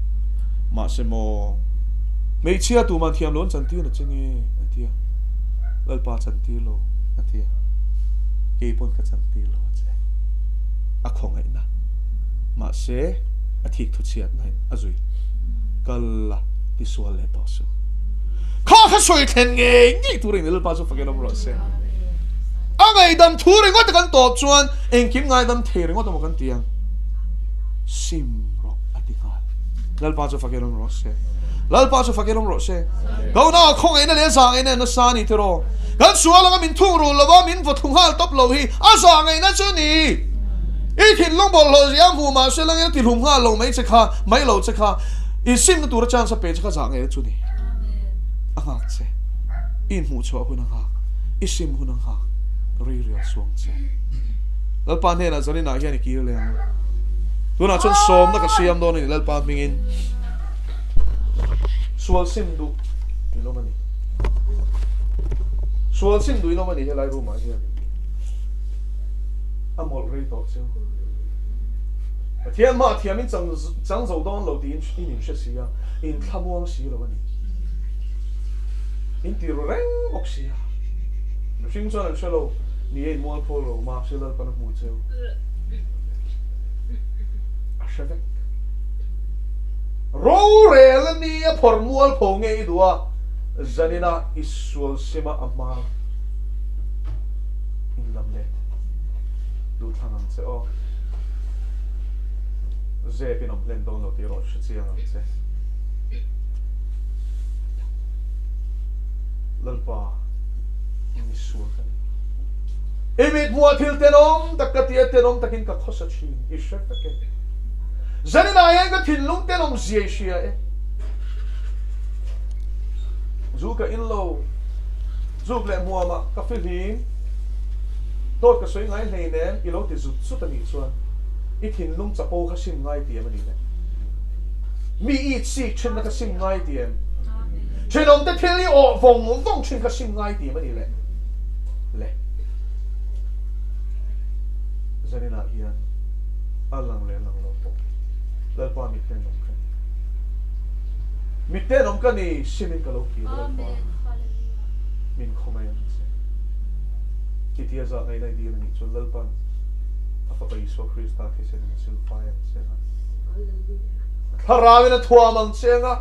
[SPEAKER 1] Mahse maw hmeichhia tuman thiam lo an chantir na che nge? a ti a. Lalpa chantir lo a ti a. Kei pawn ka chantir lo a che. A khawngaihna. Mahse a thik thu chhiatna in a zui. Kal la ti sual leh tawh suh. Kha kha sawi thlen ngei ngei tur in Lalpa chu fakin awm rawh se. A ngaihdam thu ringawt a kan tawp chuan engkim ngaidam thei ringawt emaw kan ti ang. Sim rawh a ti nghal. Lalpa chu fakin awm rawh se. Lalpa chu fakin awm rawh se. Ka unau khawngaihna leh zahngaihna in nasa a ni tiraw. Kan sual anga min thung rul lova min vaw thlu nghal tawp lo hi a zahngaihna chu ni. I thinlung bawlhhlawh zia hmuh mah se langin a ti hlum nghal lo mai che kha, mai lo che kha, i simna tura chance a pe che kha zah ngei chu ni. A nghak che. I inhmuh chhuah hun a nghak. I sim hun a nghak. Rei rial suang che. Lalpa hnenah zaninah hian i kir leh ang. Tunah chuan sawmna ka siam dawn a ni Lalpa hmingin. Sual sim duh in awm a ni. Sual sim duh in awm a ni helai room ah hian. A mawlh rei tawh chu. Pathian hmaah thiam in chang chang zo dawn lo tiin in inhre si a, in thlamuang si lo a ni. In ti ru reng bawk si a. Mihring chuan an hre lo, ni e in mualpho lo, mahse Lalpan a hmu cheu. A hre vek. Rorel a ni a phawrh mualpho nge i duh a, zanina i sual sima a hma. In lam let duh thlang ang che aw. Zep in awm hlen dawn lo tih erawh hre chiang ang che. Lalpa mi sual ka ni. I mit hmuh ah thil tenawm tak ka ti a, tenawm takin ka khawsa thin i hre vek e. Zaninah hian ka thinlung tenawm zia i hria e. Zu ka in lo. Zuk leh hmuamah ka fihlim, dawt ka sawi ngai hleinem i lo ti zut zut a nih chuan i thinlung chapo kha sim ngai ti em a nih le? Mi i chik thinna kha sim ngai ti em? Thenawmte thil i awh vawng vawng thin kha sim ngai ti em a nih le? Le. Zaninah hian a lang leh lang lo pawh Lalpa mitten awm ka ni. Mitten awm ka ni, simin ka lo kir Lalpa. Min khawngaih ang che. Titia zah ngaihna i dil a nih chuan Lalpan a Fapa Isua Krista thisenin a silfai ang che anga, a thlarauin a thuam ang che anga,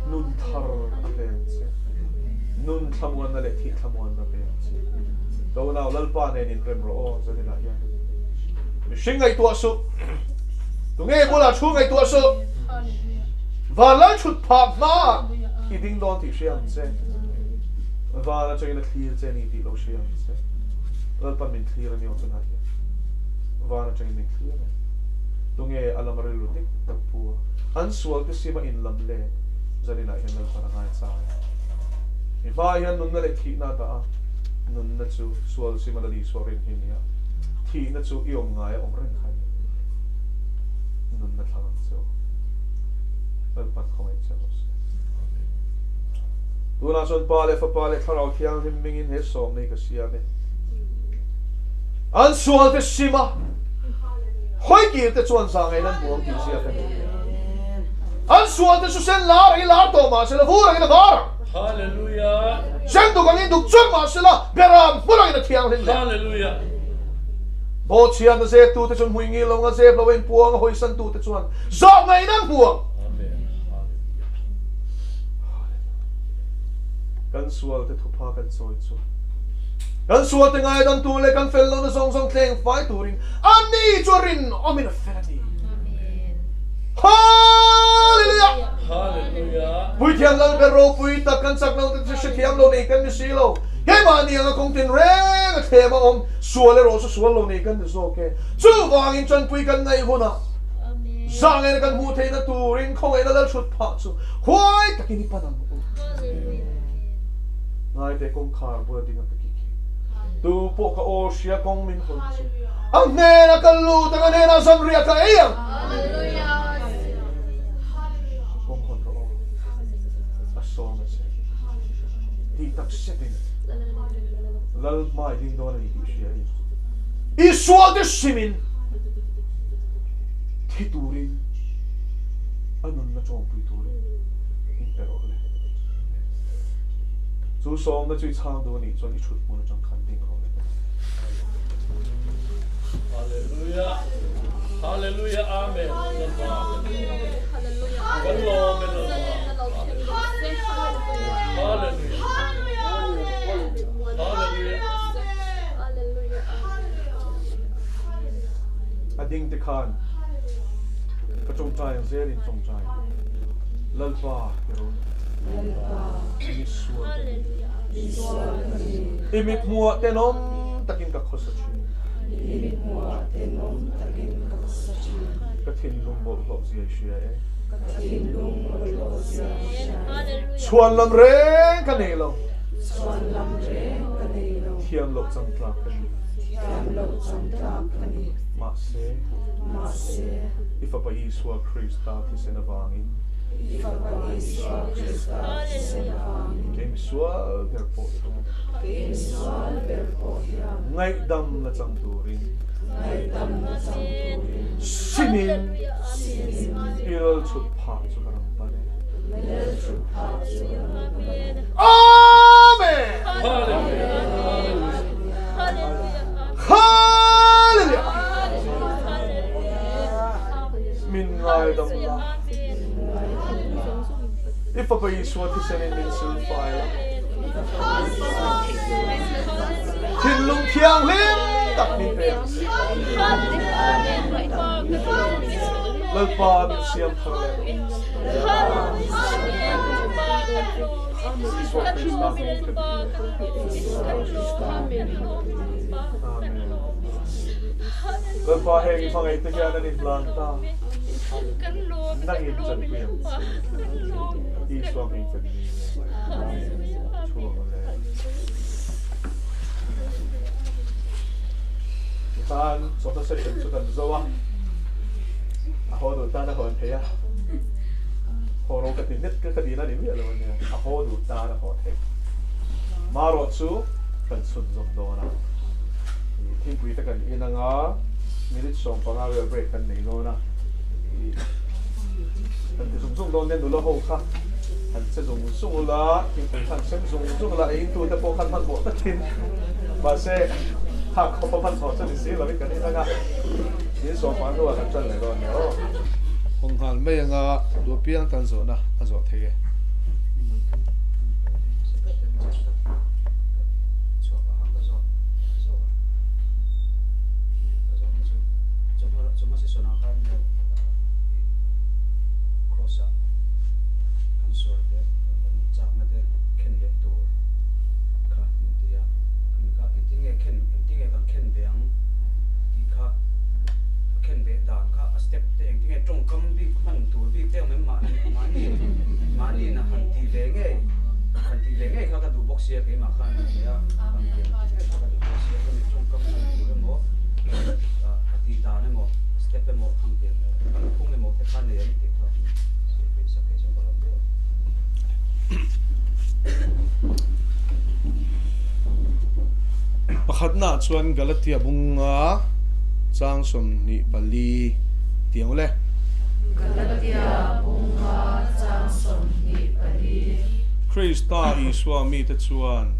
[SPEAKER 1] nun thar a pe ang che. Nun thlamuanna leh thih thlamuanna pe ang che. Ka unau Lalpa nen inrem rawh aw zaninah hian. Mihring ngaihtuah suh. Tunge bulah thu ngaihtuah suh. Van lal thut phah hma i ding dawn tih hria ang che. Van atangin a thlir che ni tih lo hria ang che. Lalpan min thlir a ni aw tunah hian. Van atangin min thlir reng. Tunge a lama rilru dik tak pu a, an sual te sima in lam let zaninah hian Lalpan a ngai chai. I hmaah hian nunna leh thihna a dah a, nunna chu sual sima Lal Isua rin hi a ni a, thihna chu i awm ngai a awm reng kha a ni. Nunna thlang ang che aw. Lalpan khawngaih che rawh se. Tunah chuan Pa leh Fapa leh Thlarau Thianghlim hmingin he sawmna hi ka siam e. An sualte sim a, hawikir te chuan zahngaihna an buang tih ziak a ni. An sualte chu sen lar angin lar tawh mah sela, vur angin a var ang.
[SPEAKER 2] Hallelujah.
[SPEAKER 1] Sen duk angin duk chawrh mah sela, beram hmun angin a thianghlim leh.
[SPEAKER 2] Hallelujah.
[SPEAKER 1] Bawhchhiatna zeptute chuan hmui ngil lo nga zep lo a inpuang a hawisantute chuan zawhngaihna an hmu ang. Kan sualte thupha kan chawi chuan kan sualte ngaidam tur leh kan fel lohna zawng zawng thleng fai turin ani chu a rinawmin a fel a ni. Hallelujah! Puithiam Lalber ropui tak kan chak lo te chu hrethiam lo nei kan ni si lo. Keimahni anga kawng tin reng a thlem a awm, sual erawh chu sual lo nei kan ni zawk e. Chuvangin chanpui kan ngaih hunah zahngena kan hmuh theihna turin khawngaihna lal hrut phah chu huai takin i pan ang u. Ngaite kawngkhar bula ding a ka kik hi. Tu pawh ka aw hria kawng min hawn chu a hnenah ka lut ang, a hnenah zanriah ka ei ang. Kawng hawn rawh aw, a sawm a che. Tih tak setin Lal hmai ding dawn a ni tih hria in Isua te hrimin thi turin a nunna tawngpui turin in pe rawh le. Chu sawmna chu i chhang duh a nih chuan i thut hmun atang khan ding rawh le.
[SPEAKER 2] Hallelujah Hallelujah Amen Lalpa kan lawm e Lalpa Hallelujah Hallelujah
[SPEAKER 1] A ding te khan ka tawngtai ang zel in tawngtai Lalpa i rawn mi sual ka ni. I mit hmuah tenawm takin ka khawsa thin.
[SPEAKER 7] I mithmuhah tenawm takin ka khawsa thin.
[SPEAKER 4] Ka thinlung bawlhhlawh zia i hria e.
[SPEAKER 7] Ka thinlung bawlhhlawh zia i hria e.
[SPEAKER 1] Chhuan lam reng ka nei lo.
[SPEAKER 7] Chhuan lam reng ka nei lo.
[SPEAKER 4] Thiam loh chang tlak ka ni.
[SPEAKER 7] Thiam loh chang tlak ka ni.
[SPEAKER 4] Mahse.
[SPEAKER 7] Mahse.
[SPEAKER 4] I Fapa Isua Krista thisen avangin.
[SPEAKER 7] I Fapa Isua Krista thisen avangin.
[SPEAKER 4] Kei misual ber pawh hian.
[SPEAKER 7] Kei misual ber pawh hian.
[SPEAKER 4] Ngaihdam la chang turin.
[SPEAKER 7] Ngaihdam la chang turin.
[SPEAKER 1] Simin.
[SPEAKER 7] Simin.
[SPEAKER 4] I lal chhut phah chu ka ram pan e.
[SPEAKER 7] I lal chhut phah chu ka ram pan e.
[SPEAKER 1] Amen!
[SPEAKER 2] Hallelujah!
[SPEAKER 1] Hallelujah! Min ngaidam la. I Fapa Isua thisen in min silfai la. Thinlung thianghlim tak min pe ang si. Lalpa min siam thar leh rawh. Isua Krista hming ka dil e. Amen. Lalpa heng i hmangaih te hian an inhlan ta. Nangin chanpui ang che. Isua hming ka dil e. Thu ang le. Tikhan chawhna session chu kan zo a, a haw duh tan a hawn thei a, haw ro ka ti hnet ka dil a ni miah lo a nia, a haw duh tan a haw thei. Marawh chu kan chhunzawm dawn a, thingpui te kan in anga minute 15 vel break kan nei dawn a, kan ti zung zung dawn nia nula ho kha han che zung zung ula, thingpui khan sem zung zung ula, ei intute pawh khan hmanhmawh takin mahse kha khawpa hmanhmawh chu ni si lovin kan in anga min 15 hnuah kan tan leh dawn nia aw. Hawng nghal mai anga duh apiang tan zawhna a zawh thei e. Pakhatnaah chuan Galatia bunga chang 24 tih ang ule.
[SPEAKER 7] Galatia bunga chang 24.
[SPEAKER 4] Krista Isua mite chuan.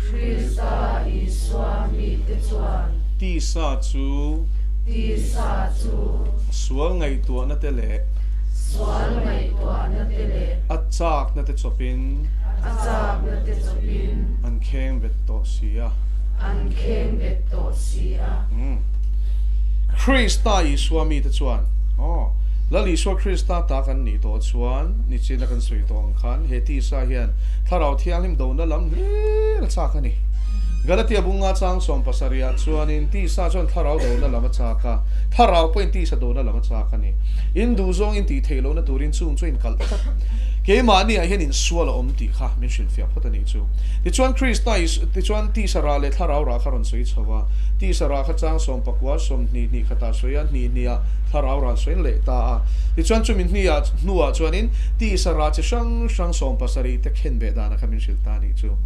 [SPEAKER 7] Krista Isua mite chuan.
[SPEAKER 4] Tisa chu.
[SPEAKER 7] Tisa chu.
[SPEAKER 4] Sual ngaihtuahna te leh.
[SPEAKER 7] Sual ngaihtuahna te leh.
[SPEAKER 4] A chakna te chawpin.
[SPEAKER 7] A chakna te chawpin.
[SPEAKER 4] An kheng bet tawh si a.
[SPEAKER 7] An kheng bet tawh si a.
[SPEAKER 4] Krista Isua mite chuan, Aw, Lal Isua Krista ta kan nih tawh chuan, nichina kan sawi tawh ang khan, he tisa hian Thlarau Thianghlim dona lam hlir a chak a ni. Galatia bunga chang 70 ah chuanin tisa chuan Thlarau dona lam a chak a, Thlarau pawhin tisa dona lam a chak a ni. In duhzawng in tih theih lohna turin chung chu in kalh tlat. Keimahni ah hian insual a awm tih kha min hrilhfiah phawt a nih chu. Tichuan Krista Isu, tichuan tisa rah leh Thlarau rah kha rawn sawi chho a, tisa rah kha chang 19 20 hnih khatah sawi a, hnih hnih ah Thlarau rah sawi leh ta a. Tichuan chumi hnih ah hnuah chuanin tisa rah chi hrang hrang 70 te khen beh danah kha min hrilh ta a nih chu.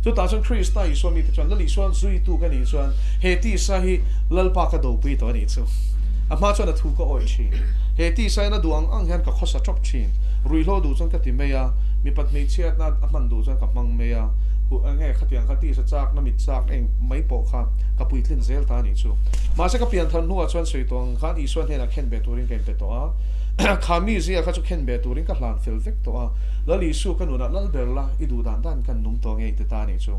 [SPEAKER 4] Chutah chuan Krista Isua mite chuan Lal Isua zuitu ka nih chuan he tisa hi Lalpa ka dopui tawh a nih chu. A hma chuan a thu ka awih thin. He tisa hian a duh ang ang hian ka khawsa tawp thin. Ruihhlo duh chuan ka ti mai a, mipat hmeichhiatna a hman duh chuan ka hmang mai a. Huh enge khatiang kha tisa chakna mit chak eng mai pawh kha ka puitlin zel ta a nih chu. Mahse ka pian thar hnuah chuan sawi tawh ang khan Isua hnenah khen beh turin ka inpe tawh a. Kha mi zia kha chu khen beh turin ka hlan fel vek tawh a. Lal Isu ka nunah lal ber la, i duh dan dan kan nung tawh ngei ti ta a nih chu.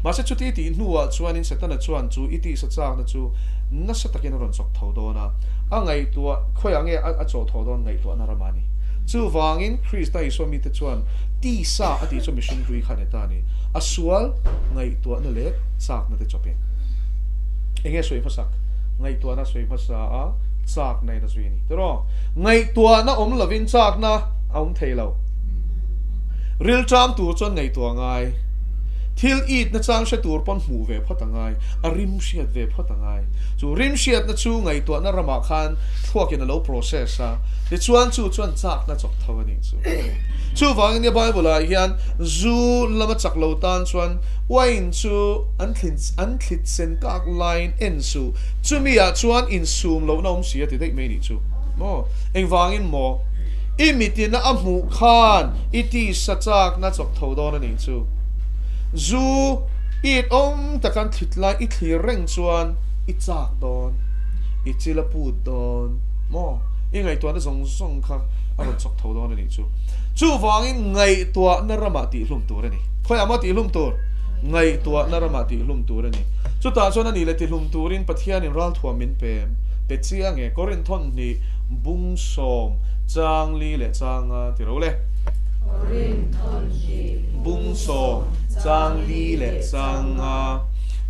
[SPEAKER 4] Mahse chuti tih hnuah chuanin Setana chuan chu i tihsa chakna chu nasa takin a rawn chawk tho dawn a, a ngaihtuah khawiah nge a chawh tho dawn ngaihtuahna ram a ni. Chuvangin Krista Isua mite chuan tisa a tih chu mihring hlui kha a ni ta a ni. A sual ngaihtuahna leh chakna te chawpin. Enge sawi hmasak?
[SPEAKER 1] Ngaihtuahna sawi hmasa a chakna in a zui a ni. Tiraw? Ngaihtuahna awm lovin chakna a awm thei lo. Rilṭam tur chuan ngaihtuah a ngai. Thil it nachang hre tur pawn hmuh ve phawt a ngai, a rim hriat ve phawt a ngai. Chu rim hriatna chu ngaihtuahna ramah khan thluakin a lo process a, tichuan chu chuan chakna chawk tho a nih chu. Chuvangin nia Bible-ah hian zu lama chak lo tan chuan wine chu an thlin an thlit sen kak laiin en suh, chumi ah chuan insum lohna awm si a ti daih mai nih chu. Maw? Engvangin maw? I mitina a hmuh khan i tisa chakna chawk tho dawn a nih chu. Zu it awm takan thlit lai i thlir reng chuan i chak dawn, i chil a put dawn maw? I ngaihtuahna zawng zawng kha a rawn chawk tho dawn a nih chu. Chuvangin ngaihtuahna ramah tihhlum tur a ni. Khawiah maw tihhlum tur? Ngaihtuahna ramah tihhlum tur a ni. Chutah chuan a nih leh tihlum turin Pathianin ralthuam min pem pe chiang e. Korinthon hnih bung sawm chang li leh changa ti ro le.
[SPEAKER 7] Korinthon hnih
[SPEAKER 1] bung sawm chang li leh changa.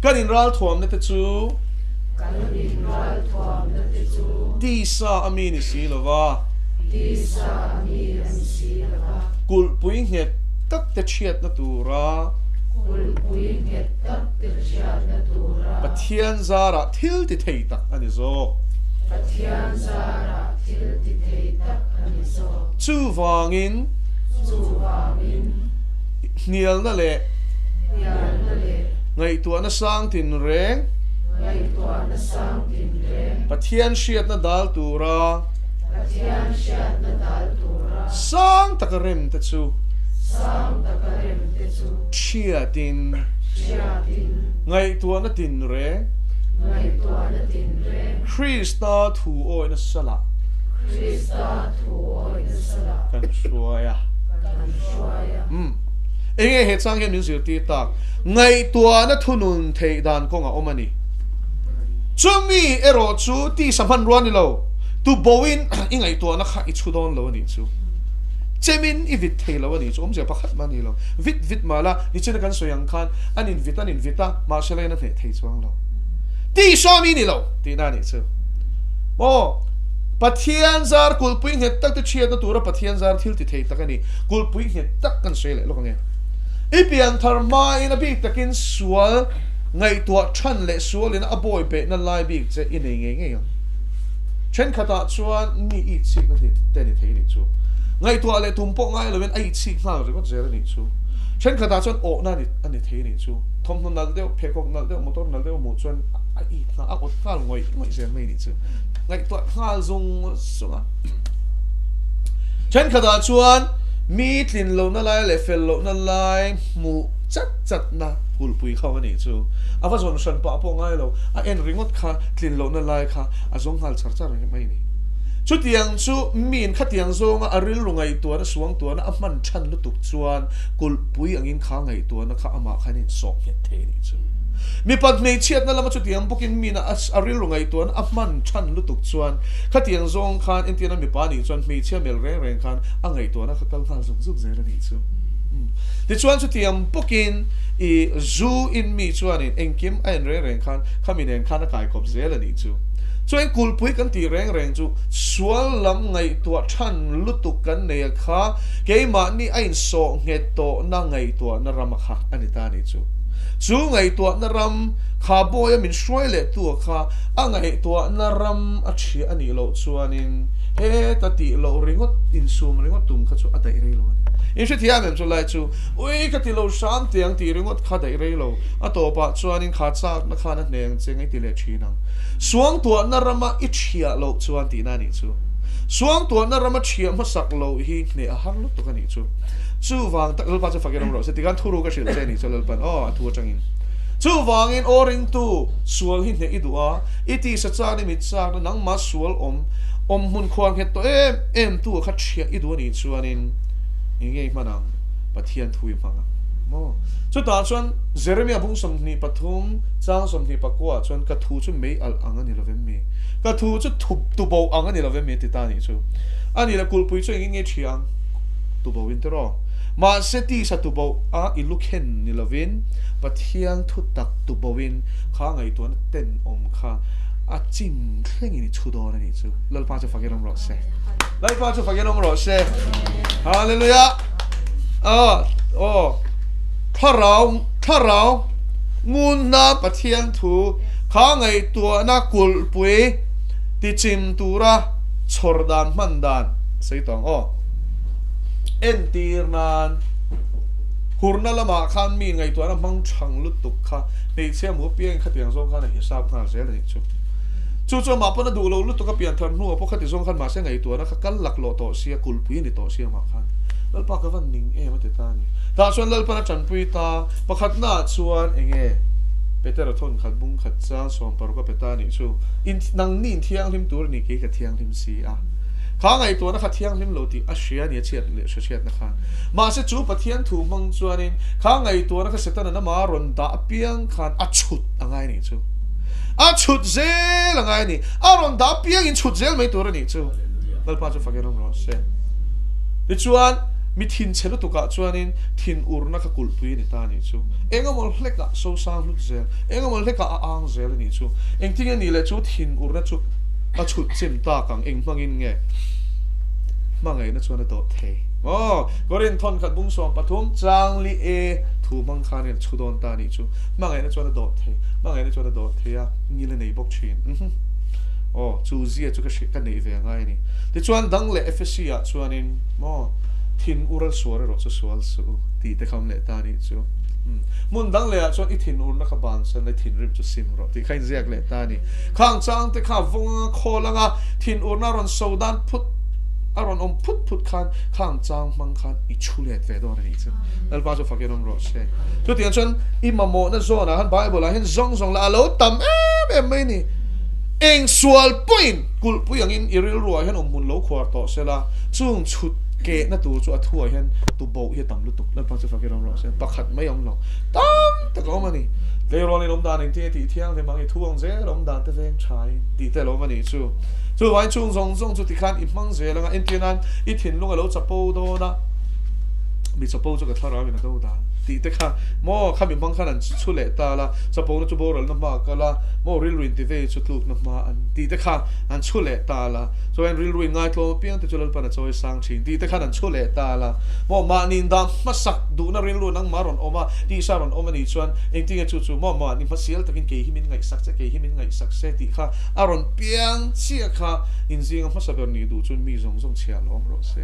[SPEAKER 1] Kan inralthuamna te chu.
[SPEAKER 7] Kan inralthuamna te chu.
[SPEAKER 1] Tisa a mi ni si lova.
[SPEAKER 7] Tisa a mi a ni si lova.
[SPEAKER 1] Kulhpui nghet tak te chhiatna tura.
[SPEAKER 7] Kulhpui nghet tak te chhiatna tura.
[SPEAKER 1] Pathian zarah thil ti thei tak a ni zawk.
[SPEAKER 7] Pathian zarah thil ti thei tak a ni zawk.
[SPEAKER 1] Chuvangin.
[SPEAKER 7] Chuvangin.
[SPEAKER 1] Hnialna leh.
[SPEAKER 7] Hnialna leh.
[SPEAKER 1] Ngaihtuahna sang tinreng.
[SPEAKER 7] Ngaihtuahna sang tinreng.
[SPEAKER 1] Pathian hriatna dal tura.
[SPEAKER 7] Pathian hriatna dal tura.
[SPEAKER 1] Sang taka rem te chu.
[SPEAKER 7] Sang taka rem te chu.
[SPEAKER 1] Hriatin.
[SPEAKER 7] Hriatin.
[SPEAKER 1] Ngaihtuahna tinreng.
[SPEAKER 7] Ngaihtuahna tinreng.
[SPEAKER 1] Krista thu awihna salah.
[SPEAKER 7] Krista thu awihna salah.
[SPEAKER 1] Kan hruai a.
[SPEAKER 7] Kan hruai a.
[SPEAKER 1] Umm. Enge he chang hian min zirtir tak? Ngaihtuahna thunun theih dan kawng a awm a ni. Chumi erawh chu tisa hmanrua ni lo, tuboin i ngaihtuahna kha i chhu dawn lo a nih chu. Chemin i vit thei lo a nih chu, awmzia pakhat mah a ni lo. Vit vit mah la, nichina kan sawi ang khan an invit an invit a, mahse lain a hneh thei chuang lo. Tisa mi ni lo tihna a nih chu. Maw? Pathian zar kulhpui nghet tak te chhiatna tura Pathian zar thil ti thei tak a ni. Kulhpui nghet tak kan sawi leh lawk ang e. I pianthar hmain a bik takin sual ngaihtuah than leh sualin a bawi behna lai bik che i nei ngei ngei ang. Thenkhatah chuan mi i chhikna ti te ni thei nih chu. Ngaihtuah leh tum pawh ngai loin a i chhik nghal ringawt zel a nih chu. Thenkhatah chuan awhna a ni thei nih chu. Thawmhnaw nalh deuh, pheikhawk nalh deuh, motor nalh deuh hmuh chuan a i nghal, a awt nghal ngawih ngawih zel mai nih chu. Ngaihtuah nghal zung zung a. Thenkhatah chuan mi tlin lohna lai leh fel lohna lai hmuh chat chatna kulhpui kho a nih chu. A va zawn hran pah pawh ngai lo, a en ringawt kha tlin lohna lai kha a zawng nghal char char mai a ni. Chutiang chu miin khatiang zawnga a rilru ngaihtuahna suangtuahna a hman than lutuk chuan kulhpui angin kha ngaihtuahna kha amah khan insawh nghet thei a nih chu. Mipat hmeichhiatna lama chutiang bawkin miin a rilru ngaihtuahna a hman than lutuk chuan khatiang zawng khan entirna mipa nih chuan hmeichhia mel reng reng khan a ngaihtuahna kha kal nghal zuk zuk zel a nih chu. Tichuan chutiang bawkin i zu in mi chuanin engkim a en reng reng khan khami nen khan a kaikawp zel a nih chu. Chuan kulhpui kan tih reng reng chu sual lam ngaihtuah than lutuk kan nei a kha keimahni a insawh nghet tawhna ngaihtuahna ram a kha a ni ta a nih chu. Chu ngaihtuahna ram kha bawia min hruai leh tu a kha a ngaihtuahna ram a ṭhia a nih loh chuanin heta tih loh ringawt insum ringawt tum kha chu a daih rei lo a ni. Inhrethiam em chu lai chu ui ka ti lo hram tiang tih ringawt kha daih rei lo. A tawpah chuanin kha chakna khan a hneng che ngei ti leh thin ang. Suangtuahna rama i ṭhiah loh chuan tihna a nih chu. Suangtuahna rama ṭhiah hmasak loh hi hneh a har lutuk a nih chu. Chuvang tak Lalpa chu fakin awm rawh se tikhan thuru ka hrilh che a nih chu Lalpan aw a thu atangin. Chuvangin aw ringtu sual hi hneh i duh a, i tisa chak i mit chakna nangmah sual awm awm hmun khuar nghet tawh em em tu a kha ṭhiah i duh a nih chuanin eng nge i hman ang? Pathian thu i hmang ang maw? Chutah chuan Jeremia bung 23 chang 24 ah chuan ka thu chu mei alh ang a ni lovem mi? Ka thu chu thup tubo ang a ni lovem mi? A ti ta a nih chu. A nih leh kulhpui chu engin nge ṭhia ang? Tubo in tiraw? Mahse tisa tubo a i lu khen ni lovin Pathian thu tak tubo in kha ngaihtuahna tenawm kha. A chim thlengin i chhu dawn a nih chu. Lalpa chu fakin awm rawh se. Lalpa chu fakin awm rawh se. Hallelujah. Ah, oh. Thlarau, thlarau ngunna Pathian thu kha ngaihtuahna kulhpui tichim tura chhawr dan hman dan sawi tawh ang aw. Entir nan hurna lamah khan mi ngaihtuahna hmang thang lutuk kha hmeichhia hmu apiangin khatiang zawng khan a hisap nghal zel a nih chu. Chu chu amah pawn a duh lo lutuk a pianthar hnuah pawh khati zawng khan mahse ngaihtuahna kha kal laklawh tawh sia, kulhpui a ni tawh sia amah khan. Lalpa ka van ning em a ti ta a ni. Tah chuan Lalpan a tanpui ta, pakhatnaah chuan eng nge Petera thawn khat bung khat chang 16 a pe ta a nih chu, in nangni in thianghlim tur a ni kei ka thianghlim si a. Kha ngaihtuahna kha thianghlim lo tih a hria a ni a chhiat leh hre hriatna khan. Mahse chu Pathian thu hmang chuanin kha ngaihtuahna kha Setana nama rawn dah apiang khan a chhut a ngai a nih chu. A chhut zel a ngai a ni. A rawn dah apiangin chhut zel mai tur a nih chu. Lalpa chu fakin awm rawh se. Tichuan, mi thinchhe lutukah chuanin thin urna kha kulhpui a ni ta a nih chu. Engemaw hlekah sosang hlut zel, engemaw hlekah a ang zel a nih chu. Engtin nge nih leh chu thin urna chu a chhut chim tak ang, eng hmangin nge hmangaihna chuan a dawh thei. Aw, Korin thawn khat bung 13 changli e thu hmang khanin a chhu dawn ta a nih chu. Hmangaihna chuan a dawh thei, hmangaihna chuan a dawh thei a, ngil a nei bawk thin. Aw, chu zia chu ka hriat ka neih ve a ngai a ni. Tichuan dang leh Efesi ah chuanin maw thin ur a sual erawh chu sual suh u tih te kha awm leh ta a nih chu. Hmun dang leh ah chuan i thin urna kha ban san la i thinrim chu sim rawh tih kha inziak leh ta a ni. Khang chang te kha vawng anga khawl anga thin urna a rawn so dan phut a rawn awm phut phut khan khang chang hmang khan i chhu let ve dawn a nih chu. Lalpa chu fakin awm rawh se. Chutiang chuan i mamawhna zawnah khan Bible ah hian zawng zawng lah a lo tam em em mai a ni. Eng sual pawhin kulhpui angin i rilruah hian awmhmun lo khuar tawh se la, chung chhut kehna tur chu a thuah hian tuboh hi a tam lutuk. Lalpa chu fakin awm rawh se. Pakhat mai a awm lo. Tam tak a awm a ni. Tleirawl in awm dan engtin nge tih thianghlim ang i thu ang zel awm dan te veng thain tih te lo awm a nih chu. Chuvangin chung zawng zawng chu tikhan i hmang zel anga entir nan i thinlung a lo chapo dawn a, mi chapo chu ka thlarau in a do dan tih te kha maw kha mi hmang khan an chhu leh ta la, chapona chu boralna hma a kal a, maw rilru in ti vei chu tlukna hma an tih te kha an chhu leh ta la, chuan rilru in ngaitlawm apiang te chu Lalpan a chawi sang thin tih te khan an chhu leh ta la, maw mahni in dah hmasak duhna rilru nangmah rawn awm a, tihsa rawn awm a nih chuan engtinge chu chu maw mahni hmasial takin kei hi min ngaihsak che, kei hi min ngaihsak se tih kha a rawn piang chiah kha inzinga hmasa ber nih duh chuan mi zawng zawng chhiah lawm rawh se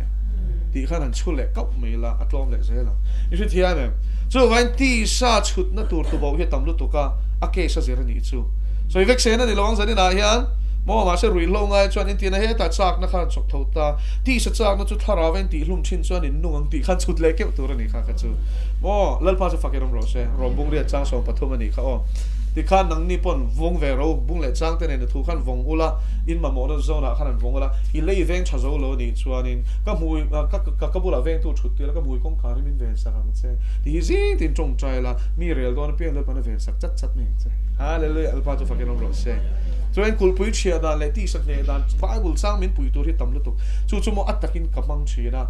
[SPEAKER 1] tih khan an chhu leh kauh mai la, a tlawm leh zel ang. I hrethiam em? Chuvain tisa chhutna tur tuboh hi a tam lutuk a, a case a zir a nih chu. Sawi vek sen a ni lo ang zaninah hian maw mahse ruihhlo ngai chuan intina hetah chakna kha an chawk tho ta, tisa chakna chu thlarau a intihhlum thin chuan in nung ang tih khan chhut leh keuh tur a nih kha kha chu. Maw Lalpa chu fakin awm rawh se, Rawm bung riat chang 13 a nih kha aw. Tikhan nangni pawn vawng ve ro, bung leh chang te nen a thu khan vawng ula, in mamawhna zawnah khan an vawng ula, i lei veng tha zo lo a nih chuanin ka hmui ka ka bulah vengtu thut tir a, ka hmui kawngkhar hi min ven sak ang che tih hi zing tiin tawngtai la, mi rel dawn apiang Lalpan a ven sak chat chat mai ang che. Hallelujah, Lalpa chu fakin awm rawh se. Chuan kulhpui chhiah dan leh tisa hneh dan Bible chang min pui tur hi tam lutuk. Chu chu maw a takin ka hmang thin a,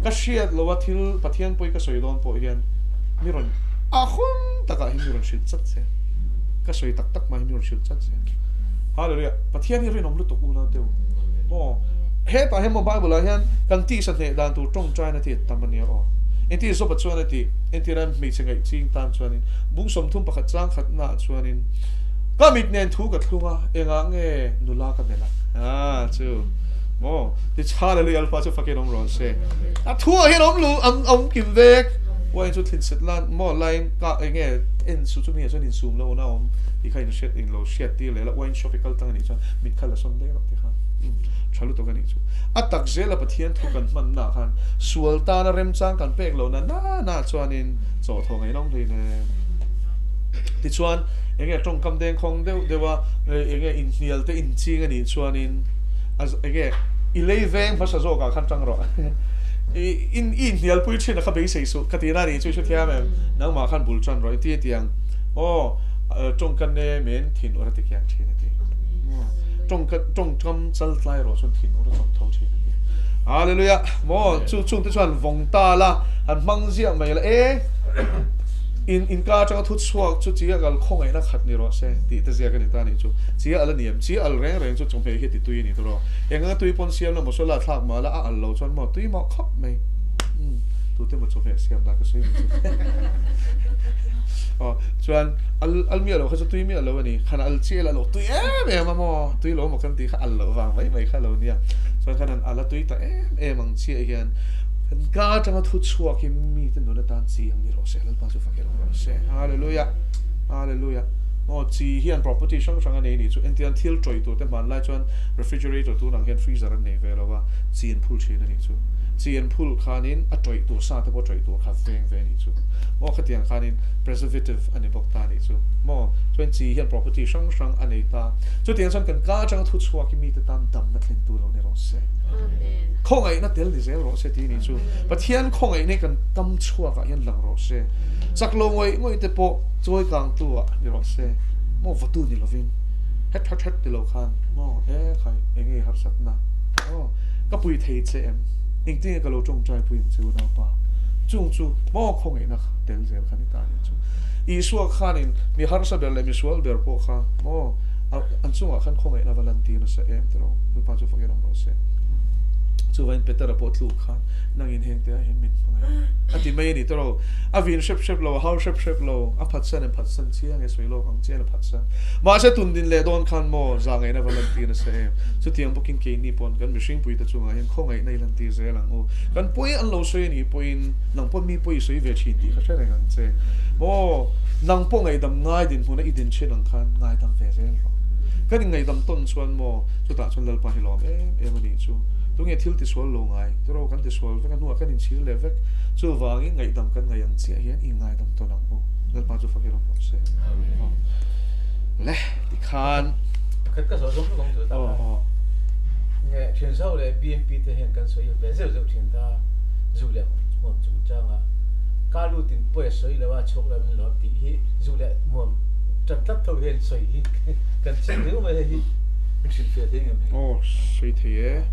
[SPEAKER 1] ka hriat lo a thil Pathian pawi ka sawi dawn pawh hian mi rawn a hun takah hi mi rawn hrilh chat che. Ka sawi tak tak mai hi mi rawn hrilh chat che. Hallelujah, Pathian hi rinawm lutuk unau teu. Maw hetah hian maw Bible ah hian kan tisa hneh dan tur tawngtaina te tam a nia aw. Engtin Job-a chuan a ti, entir a hmeichhe ngaih ching tan chuanin bung 31 chang khatnaah chuanin ka mit nen thu ka thlung a, engah nge nula ka melh a? Ah chu maw ti Hallelujah Alpha chu fakin awm rawh se. A thuah hian awm lu an awm kim vek. Uain chu thin set lan maw line ka enge en su chu mi ah chuan insum lo na awm tih kha in hriat in lo hriat tir leh la uain shop i kal tlang a nih chuan mit kha la sawn daih rawh ti kha tha lutuk a nih chu. A tak zela Pathian thu kan hmannaah khan sual tana remchang kan pek lohna na na chuanin chaw thaw ngei lawng hlei le. Tichuan enge tawngkam dengkhawng deuh deuh a enge inhnial te inching a nih chuanin enge i lei veng hmasa zawkah khan tang rawh. I in i inhnial pui thin a kha beisei suh ka tihna a nih chu i hrethiam em? Nangmah khan bul tan rawh i ti a tiang aw tawngka nem in thin ur a ti kiang thin a ti. Tawngka tawngkam chal tlai rawh chuan thin ur a chawk tho thin a ti. Hallelujah! Maw chu chungte chuan vawng ta la han hmang ziah mai la e. In in ka atanga thu chhuak chu chi a kal khawngaihna khat ni rawh se tih te ziak a ni ta nih chu. Chi a al a ni em? Chi a al reng reng chu chawhmeh hi a ti tui a ni tawh rawh. Eng anga tui pawn siam la maw saw la thlak mah la a al lo chuan maw tui mawh khawp mai. Umm tute maw chawhmeh siam dan ka sawi mai chu. Aw chuan al al miah lo kha chu tui miah lo a ni. Khan al chiah ila lo tui em em a maw tui lo maw kan tih kha al loh vang mai mai kha lo nia. Chuan khan an al a tui ta em em ang chiah hian kan ka atanga thu chhuak hi mite nun atan chi ang ni rawh se Lalpa chu fak rawh se. Hallelujah Hallelujah Aw chi hian property hrang hrang a nei nih chu engtiang thil tawih tur te hmanlai chuan refrigerator tunah hian freezer an nei ve lo va chi an phul thin a nih chu. Chi an phul khanin a tawih tur sa te pawh tawih tur kha veng ve a nih chu. Maw khatiang khanin preservative a ni bawk ta a nih chu. Maw chuan chi hian property hrang hrang a nei ta. Chutiang chuan kan ka atanga thu chhuak hi mite tan damna thlentu lo ni rawh se. Khawngaihna tel ni zel rawh se tih a nih chu. Pathian khawngaihna hi kan kam chhuakah hian lang rawh se. Chak lo ngawih ngawih te pawh chawi kangtu ah ni rawh se. Maw vawtu ni lovin het het het ti lo khan maw e khai eng nge harsatna aw ka pui thei che em engtin nge ka lo tawngtai pui ang che u naupa chung chu maw khawngaihna tel zel kha ni ta ni chu. Isua khanin mi harsa ber leh mi sual ber pawh kha maw an chungah khan khawngaihna va lantir nasa em tiraw Lalpa chu fakin awm rawh se. Chuvain Petera pawh tluk khan nangin heng te ah hian min hmangaih a ti mai a ni tiraw. A vin hrep hrep lo, a hau hrep hrep lo, a phatsan em phatsan chiang e sawi lawk ang chian a phatsan. Mahse tundin leh dawn khan maw zahngaihna va lantir nasa em. Chutiang bawkin keini pawn kan mihring puite chungah hian khawngaihna i lantir zel ang u. Kan pawi an lo sawi a nih pawhin nang pawh mi pawi i sawi ve thin tih ka hre reng ang che. Maw nang pawh ngaihdam ngai dinhmuna i din thin ang khan ngaidam ve zel rawh. Kan inngaihdam tawn chuan maw chutah chuan Lalpa hi lawm em em a nih chu. Tunge thil tisual lo ngai? Tiraw kan tisual vek a hnuah kan inchhir leh vek. Chuvangin ngaihdam kan ngaih ang chiah hian i ngaidam tawn ang u. Lalpa chu fak i rawm rawh se. Aw. Le, tikhan.
[SPEAKER 5] Pakhat ka sawi zawng zawng chu ta. Aw aw. Nge thian zau leh BMP te hian kan sawi ve zeuh zeuh thin ta. Zu leh hmuam chungchanga ka lutin pawi a sawi lo a chhuak lo min lawm tih hi zu leh hmuam tan tlat tho hian sawi hi kan ching riau mai hei hi min hrilhfiah thei ngem hei.
[SPEAKER 1] Aw sawi thei e.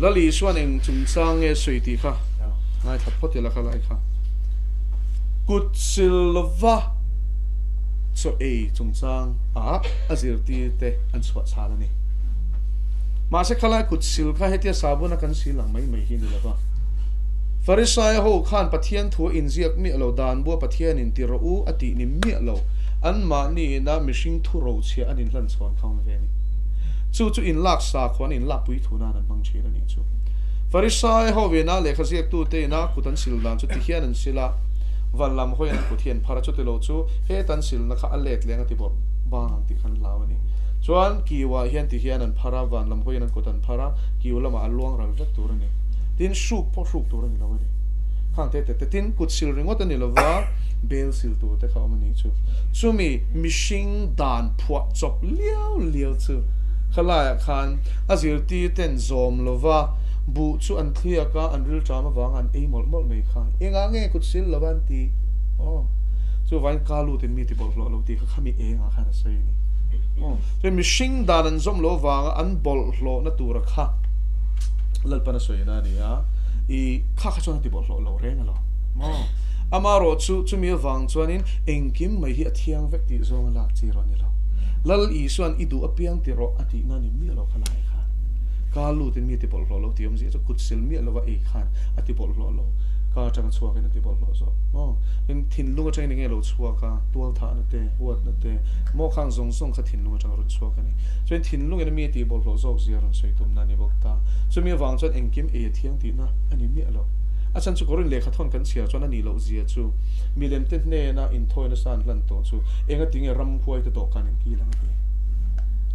[SPEAKER 1] Lal Isuan eng chungchang nge sawi tih kha ngaithla phawt ila kha lai kha. Kut sil lova chaw ei chungchang ah a zirtir te an chhuah chhal a ni. Mahse khalai kut sil kha hetia sabun a kan sil ang mai mai hi ni lova. Farisai ho khan Pathian thu a inziak miah lo, dan bua Pathian in ti rawh u a tih ni miah lo, anmahni ina mihring thu rochhiah an inhlan chhawn kha awm ve a ni. Chu chu inlak sakhaw an inlakpui thu nan an hmang thin a nih chu. Farisai ho ina lehkha ziaktute ina kut an sil dan chu ti hian an sil a, van lam hawiin an kut hi an phar a, chuti lo chu heta an silna kha a let leng a ti bawrh bang ang tih kha an hlau a ni. Chuan kiuah hian ti hian an phar a, van lam hawiin an kut an phar a, kiu lamah a luang ral vek tur a ni. Tin, hruk pawh hruk tur a ni lo a ni. Khang te te te, tin, kut sil ringawt a ni lo va, bel sil tur te kha awm a nih chu. Chumi mihring dan phuah chawp liau liau chu khalaiah khan a zirtir ten zawm lo va, buh chu an thliak a, an rilṭam avanga an ei mawlh mawlh mai kha. Engah nge kut sil lo va an ti? Aw, chuvangin ka lutin mi ti bawlhhlawh lo tih kha khami engah khan a sawi a ni. Aw, chuan mihring dan an zawm lo avanga an bawlhhlawhna tura kha Lalpan a sawina a ni a, i kha kha chuan a ti bawlhhlawh lo reng alo. Maw? Amaherawh chu chumi avang chuanin engkim mai hi a thiang vek tih zawng a lak chi erawh a ni lo. Lal Isua'n i duh apiang ti rawh a tihna ni miah lo kha lai khan ka lutin mi ti bawlhhlawh lo tih awmzia chu kut sil miah lova ei khan a ti bawlhhlawh lo. Ka atanga chhuakin a ti bawlhhlawh zawk. Maw? Tin, thinlung atangin enge lo chhuak a, tualthahna te, huatna te, maw khang zawng zawng kha thinlung atanga rawn chhuak a ni. Chuan thinlungin mi a tih bawlhhlawh zawk zia rawn sawi tumna a ni bawk ta. Chumi avang chuan engkim ei a thiang tihna a ni miah lo. A chhan chu Korin lehkha thawn kan chhiar chuan a nih loh zia chu milemte hnena inthawi nasa an hlan tawh chu engatinge ramhuaite dawhkan in kil ang a ti.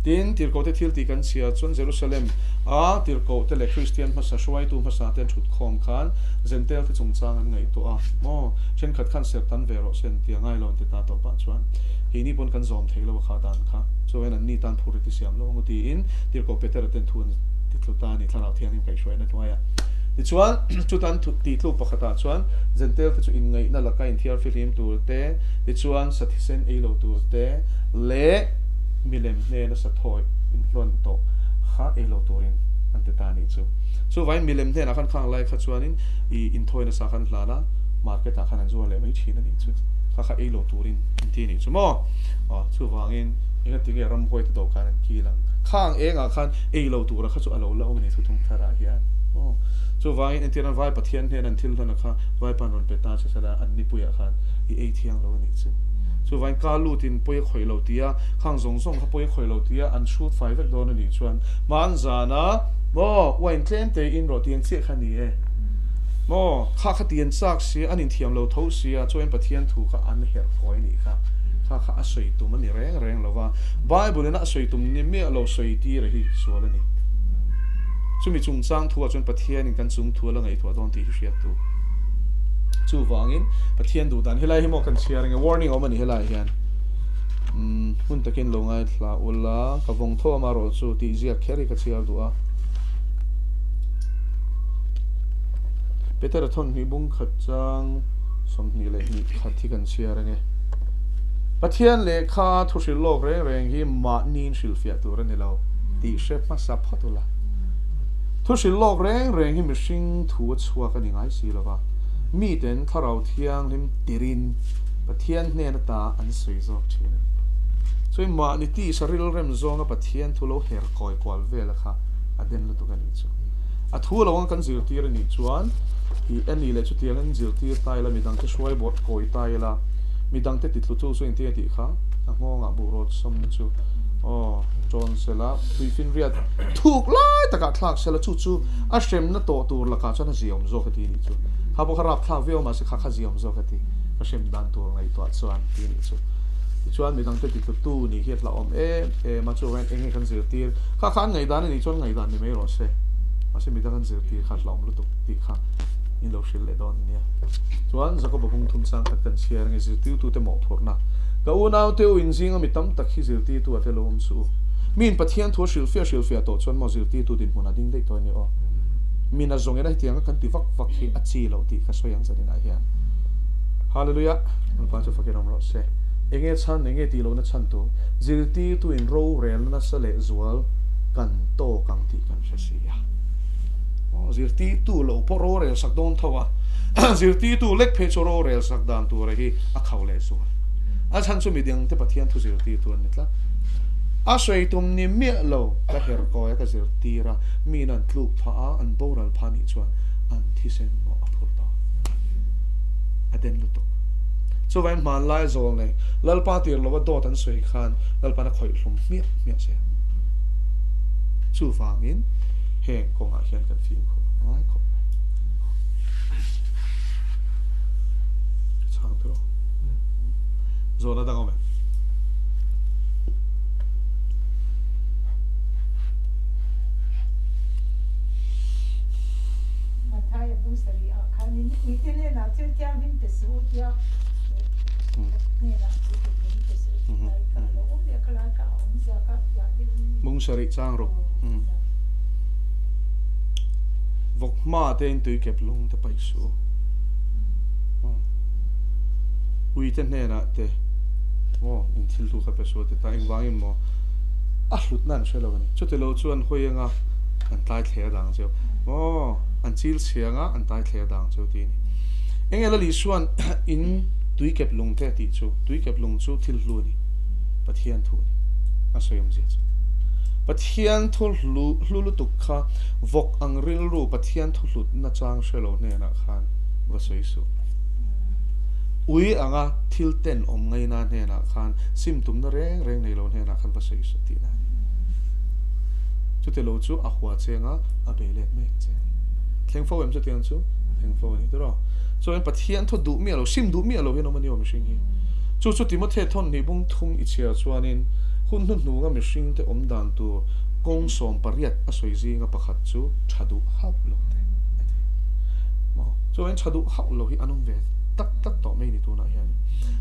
[SPEAKER 1] Tin, tirhkohte thil tih kan chhiar chuan Jerusalem a tirhkohte leh Kristian hmasa hruaitu hmasa te an thut khawm khan Jentail te chungchang an ngaihtuah a, maw thenkhat khan serh tan ve rawh se an ti a, ngailo an ti ta tawh pah chuan keini pawn kan zawm thei lo a kha dan kha chuan an ni tan phur i ti siam lo ang u tiin tirhkoh Petera ten thu an ti tlu ta a ni, Thlarau Thianghlim kaihhruaina hnuaiah. Tichuan, chutan tih tluk pakhatah chuan Jentail te chu inngaihna laka inthiar fihlim tur te, tichuan sathisen ei lo tur te leh milem hnena sathawi inhluan tawh kha ei lo turin an ti ta a nih chu. Chuvangin milem hnenah khan khang lai kha chuanin i inthawi nasa khan hlan a, market ah khan an zuar leh mai thin a nih chu.
[SPEAKER 4] Kha kha ei lo turin an ti a nih chu maw? Aw, chuvangin engatinge ramhuai te dawhkan an kil ang? Khang engah khan ei lo tura kha chu a lo la awm a ni thuthlung tharah hian. Aw, chuvangin entirna vai Pathian hnen an thil hlan a kha vaipa an rawn pe ta che sela an nipuiah khan i ei thiang lo a nih chu. Chuvangin ka lutin pawi a khawih lo tia, khang zawng zawng kha pawi a khawih lo tia an hrut fai vek dawn a nih chuan hmanzana maw wine tlem te in rawh tiang chiah kha a ni e. Maw, kha kha ti an chak si, an inthiam lo tho si a, chuan Pathian thu kha an herh kawi a nih kha. Kha kha a sawi tum a ni reng reng lo va, Bible in a sawi tum ni miah lo sawi tir a hi sual a ni. Chumi chungchang thu ah chuan Pathian in kan chung thu a la ngaihtuah dawn tih hi hriat tu. Chuvangin Pathian duh dan helai hi maw kan chhiar ang e, warning a awm a ni helai hian. Umm, hmun takin lo ngaithla ula, ka vawng tho amarawh chu tih ziak kher hi ka chhiar duh a. Petera thawn hnih bung khat chang 22 khat hi kan chhiar ange. Pathian lehkha thu hrilh lawk reng reng hi mahniin hrilhfiah tur a ni lo tih hre hmasa phawt ula. Thu hrilh lawk reng reng hi mihring thu a chhuak a ni ngai si lova, miten thlarau thianghlim tirin Pathian hnen ata an sawi zawk thin a ni. Chuan mahni tisa rilrem zawnga Pathian thu lo her kawi kual vela kha a den lutuk a nih chu. A thu lo ang kan zirtir a nih chuan i eni leh chutiang in zirtir ta ila midangte hruai bawh kawi ta ila midangte titlu chu chu engtin a tih kha a nghawngah buh rawt sawmna chu aw tawn sela tuifin riat thuk lai takah thlak sela chu chu a hremna tawh tur lakah chuan a ziaawm zawk a ti nih chu kha pawh kha rap thlak viau mahse kha kha ziaawm zawk a ti ka hrem dan tur ngaihtuah chuan ti nih chu tichuan midangte titlu tu nih hi a hlauhawm em em a chuan enge kan zirtir kha kha an ngaihdan a nih chuan ngaihdan ni mai rawh se mahse midang an zirtir kha hlauhawm lutuk tih kha in lo hrilh leh dawn nia. Chuan Jakoba bung thum chang khat kan chhiar ange zirtirtute mawhphurhna. Ka unaute u inzinga mi tam tak hi zirtirtu a tel awm suh u. Miin Pathian thu a hrilhfiah hrilhfiah tawh chuan maw zirtirtu dinhmun a ding daih tawh a ni aw. Min a zawng ena hetianga kan ti vak vak hi a chi loh tih ka sawi ang zaninah hian. Hallelujah! Lalpa chu fakin awm rawh se. Enge chhan, enge tih lohna chhan tur? Zirtirtu in rorelna nasa leh zual kan tawk ang tih kan hre si a. Aw, zirtirtu lo pawh rorel sak dawn tho a, zirtirtu lek phei chu rorel sak dan tura hi a khau leh zual. A chhan chu midang te Pathian thu zirtirtu an ni tlat. A sawi tum ni miah lo, ka her kawi a ka zirtir a, miin an tluk phah a, an boral phah nih chuan an thisen mawh a phur dawn. A den lutuk. Chuvangin hmanlai zawl nei Lalpa tir lova dawt an sawi khan Lalpa'n a khawih hlum hmiah hmiah che. Chuvangin heng kawngah hian kan fimkhur a ngai khawp mai. Chhang tawh. Zawhna dang awm em?
[SPEAKER 6] Mathaia bung sarih ah khanin uite hnenah thil thianghlim pe suh u tia hnenah thil thianghlim pe suh u tih lai kha a lo awm leh a, khalai kha a awmzia kha fiah deuh in.
[SPEAKER 4] Bung sarih chang rawh. Vawk hma te in tui kep lung te paih suh u. Uite hnenah te maw in thil hlu kha pe suh a ti ta engvangin maw a hlutna an hre lo a ni. Chuti lo chuan hawi anga an tlai thler dang cheu maw an chil chhia anga an tlai thler dang cheu tih a ni. Enge Lal Isua'n in tui kep lung te a tih chu tui kep lung chu thil hlu a ni Pathian thu a ni a sawi awmzia chu. Pathian thu hlu hlu lutuk kha vawk ang rilru Pathian thu hlut nachang hre lo hnenah khan va sawi suh. Ui anga thil ten awm ngaina hnenah khan sim tumna reng reng nei lo hnenah khan va sawi suh tihna a ni. Chuti lo chu a hua chenga a bei let mai ang che. Thleng fo em chutiang chu? Thleng fo a ni tawh. Chuan Pathian thu duh miah lo, sim duh miah lo hian awm a ni aw mihring hi. Chu chu Timothy thawn hnih bung thum i chhiar chuanin hun hnuhnunga mihringte awm dan tur kawng 18 a sawi zinga pakhat chu tha duh hauh lo te a ti. Maw? Chuan tha duh hauh lo hi an awm ve tak tak tawh mai ni tunah hian.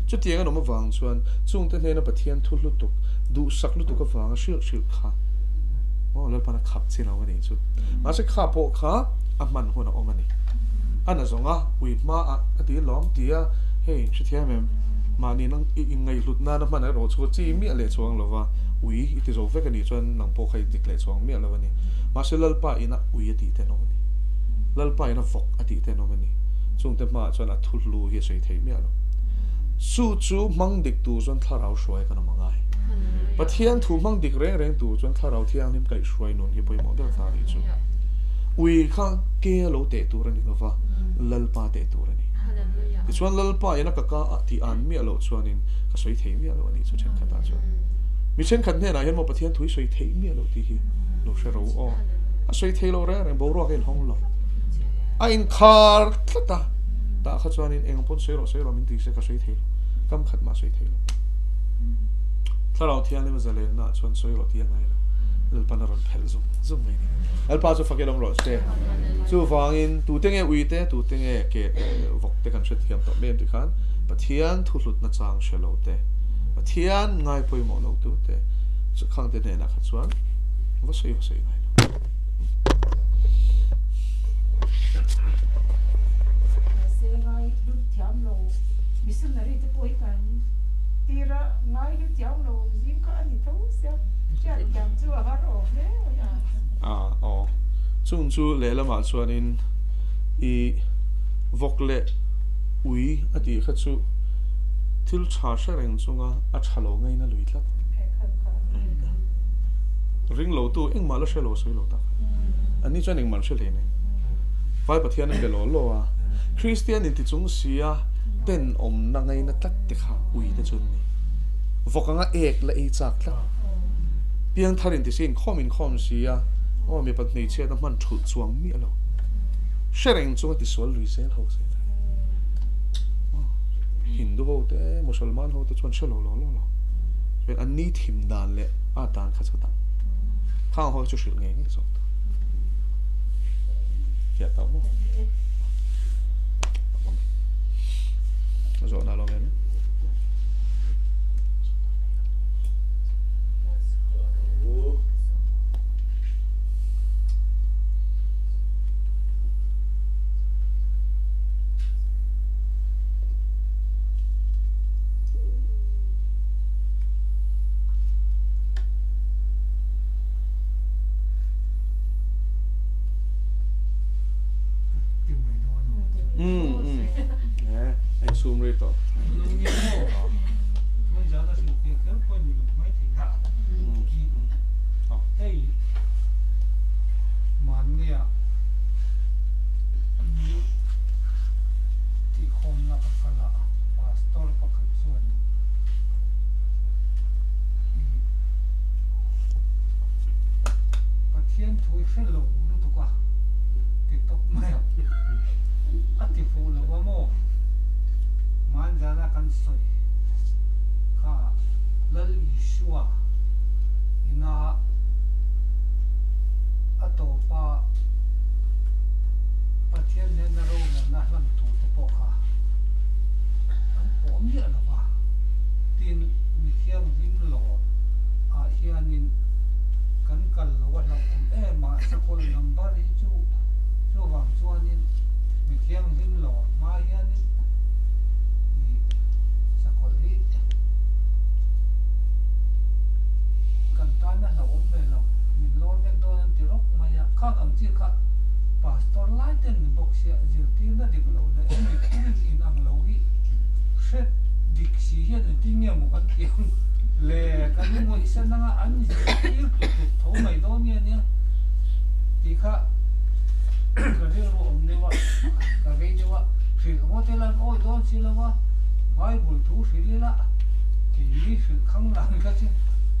[SPEAKER 4] Chutiang an awm avang chuan chungte hnena Pathian thu lutuk, duhsak lutuk avanga hrilh hrilh kha maw Lalpan a khap chin lo a nih chu. Mahse kha pawh kha a hman hun a awm a ni. A na zawng a, ui hmaah a ti lawm ti a, hei hrethiam em? Mahni nang i inngaihhlut nana hman erawh chu chi miah leh chuang lo va, ui i ti zo vek a nih chuan nang pawh kha i dik leh chuang miah lo a ni. Mahse Lalpa ina ui a tih te an awm a ni. Lalpa ina vawk a tih te an awm a ni. Chungte hmaah chuan a thu hlu hi a sawi theih miah lo.
[SPEAKER 1] Chu chu hmang dik tur chuan thlarau hruai kan awm a ngai. Pathian thu hmang dik reng reng tur chuan thlarau thianghlim kaihhruai nun hi pawimawh ber ta a nih chu. Ui kha ke a lo teh tur a ni lova, Lalpa teh tur a ni. Tichuan Lalpa in a ka ka ah tih an miah loh chuanin ka sawi thei miah lo a nih chu thenkhat ah chuan. Mi thenkhat hnenah hian maw Pathian thu hi sawi theih miah loh tih hi lo hre ro aw. A sawi thei lo reng reng, boruak a inhawng lo. A inkhar tlat a, tah kha chuanin eng pawn sawi rawh sawi rawh min ti se ka sawi thei lo, kam khat mah sawi thei lo. Thlarau Thianghlim a zalenna ah chuan sawi rawh tih a ngai lo, Lalpan a rawn phelh zung zung mai a ni. Lalpa chu fak ilawm rawh se. Chuvangin tute nge uite, tute nge ke vawk te kan hrethiam tawh em ti khan Pathian thuhlutna chang hre lo te, Pathian ngai pawimawh lo tu te chu khang te hnenah kha chuan va sawi va sawi ngai lo.
[SPEAKER 6] Mahse ngai hlut thiam lo missionary te pawh hi kan tir a, ngai hlut thiam lo zing kha a ni tho sia, hriat thiam chu a har awm hle mai a.
[SPEAKER 1] Ah aw, chung chu lehlamah chuanin i vawk leh ui a tih kha chu thil tha hre reng chunga a tha lo ngaina lui tlat. Ring lo tu engmah la hre lo sawi lo tak. An ni chuan engmah an hre hle mai. Vai Pathian an be law law a, Kristian inti chung sia tenawmna ngaina tlat te kha ui te chu an ni. Vawk anga ek la ei chak tlat. Piangthar inti si inkhawm inkhawm sia aw mipat hmeichhiat a hman thulh chuang miah lo. Hre reng chunga tisual lui zel ho se ta. Hindu ho te, Musalman ho te chuan hre lo law law lo. Chuan an ni thim dan leh a dan kha chu dang. Khang ho chu hrilh ngei ngei zawk ta. Fiah tawh maw? Zawhna lo em? Sum rei tawh.
[SPEAKER 8] Tihkhawmna ka kal a, pastor pakhat chuan ih Pathian thu i hre lo lutuk a ti tawp mai a, a ti fuh lo a maw? Hmanzana kan sawi kha Lal Isua ina a tawpa Pathian hnena rorelna hlan tur te pawh kha an pawh miah lo va, tin mi thianghlim lawr ah hianin kan kal lo a hlauhawm em a, sakawlh number hi chu chuvang chuanin mi thianghlim lawr hma hianin ih sakawlh hi kan tan a hlauhawm ve lo, min lawr vek dawn an ti rawk mai a, khang ang chi kha Pastor lai ten ni bawk sia zirtirna dik loh leh hemi thurin in ang lo hi hre dik si hian engtin nge maw kan ti ang le kan i ngawihsan anga an zirtir tlut tlut tho mai dawn nge nia tih kha ka rilru awm deuh a ka vei deuh a hrilh ngawt ila an awi dawn si lo a Bible thu hrilh ila keini hrilh khang lang kha chu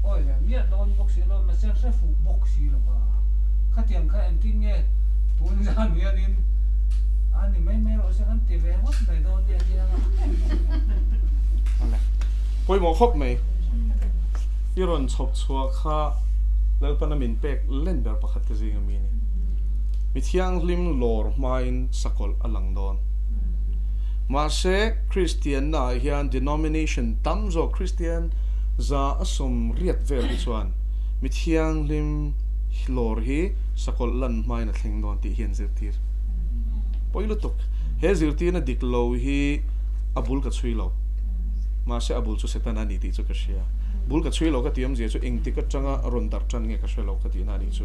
[SPEAKER 8] awi leh miah dawn bawk si lo mahse an hre fuh bawk si lo va khatiang kha engtin nge Tun zan hianin a ni mai mai rawh se kan ti ve ngawt mai dawn nia nia nga.
[SPEAKER 1] Awle. Pawimawh khawp mai. I rawn chhawp chhuah kha Lalpana min pek len ber pakhat te zing ami ni. Mi thianghlim lawr hmain sakawlh a lang dawn. Mahse Kristian na ah hian denomination tam zawk Kristian za a sawm riat vel hi chuan mi thianghlim lawr hi Sakawlh lan hmain a thleng dawn tih hi an zirtir pawi lutuk. He zirtirna dik lo hi a bul ka chhui lo. Mahse a bul chu Setana a ni tih chu ka hria. Bul ka chhui lo ka tih awmzia chu engtik atanga rawn darh tan nge ka hre lo ka tihna a nih chu.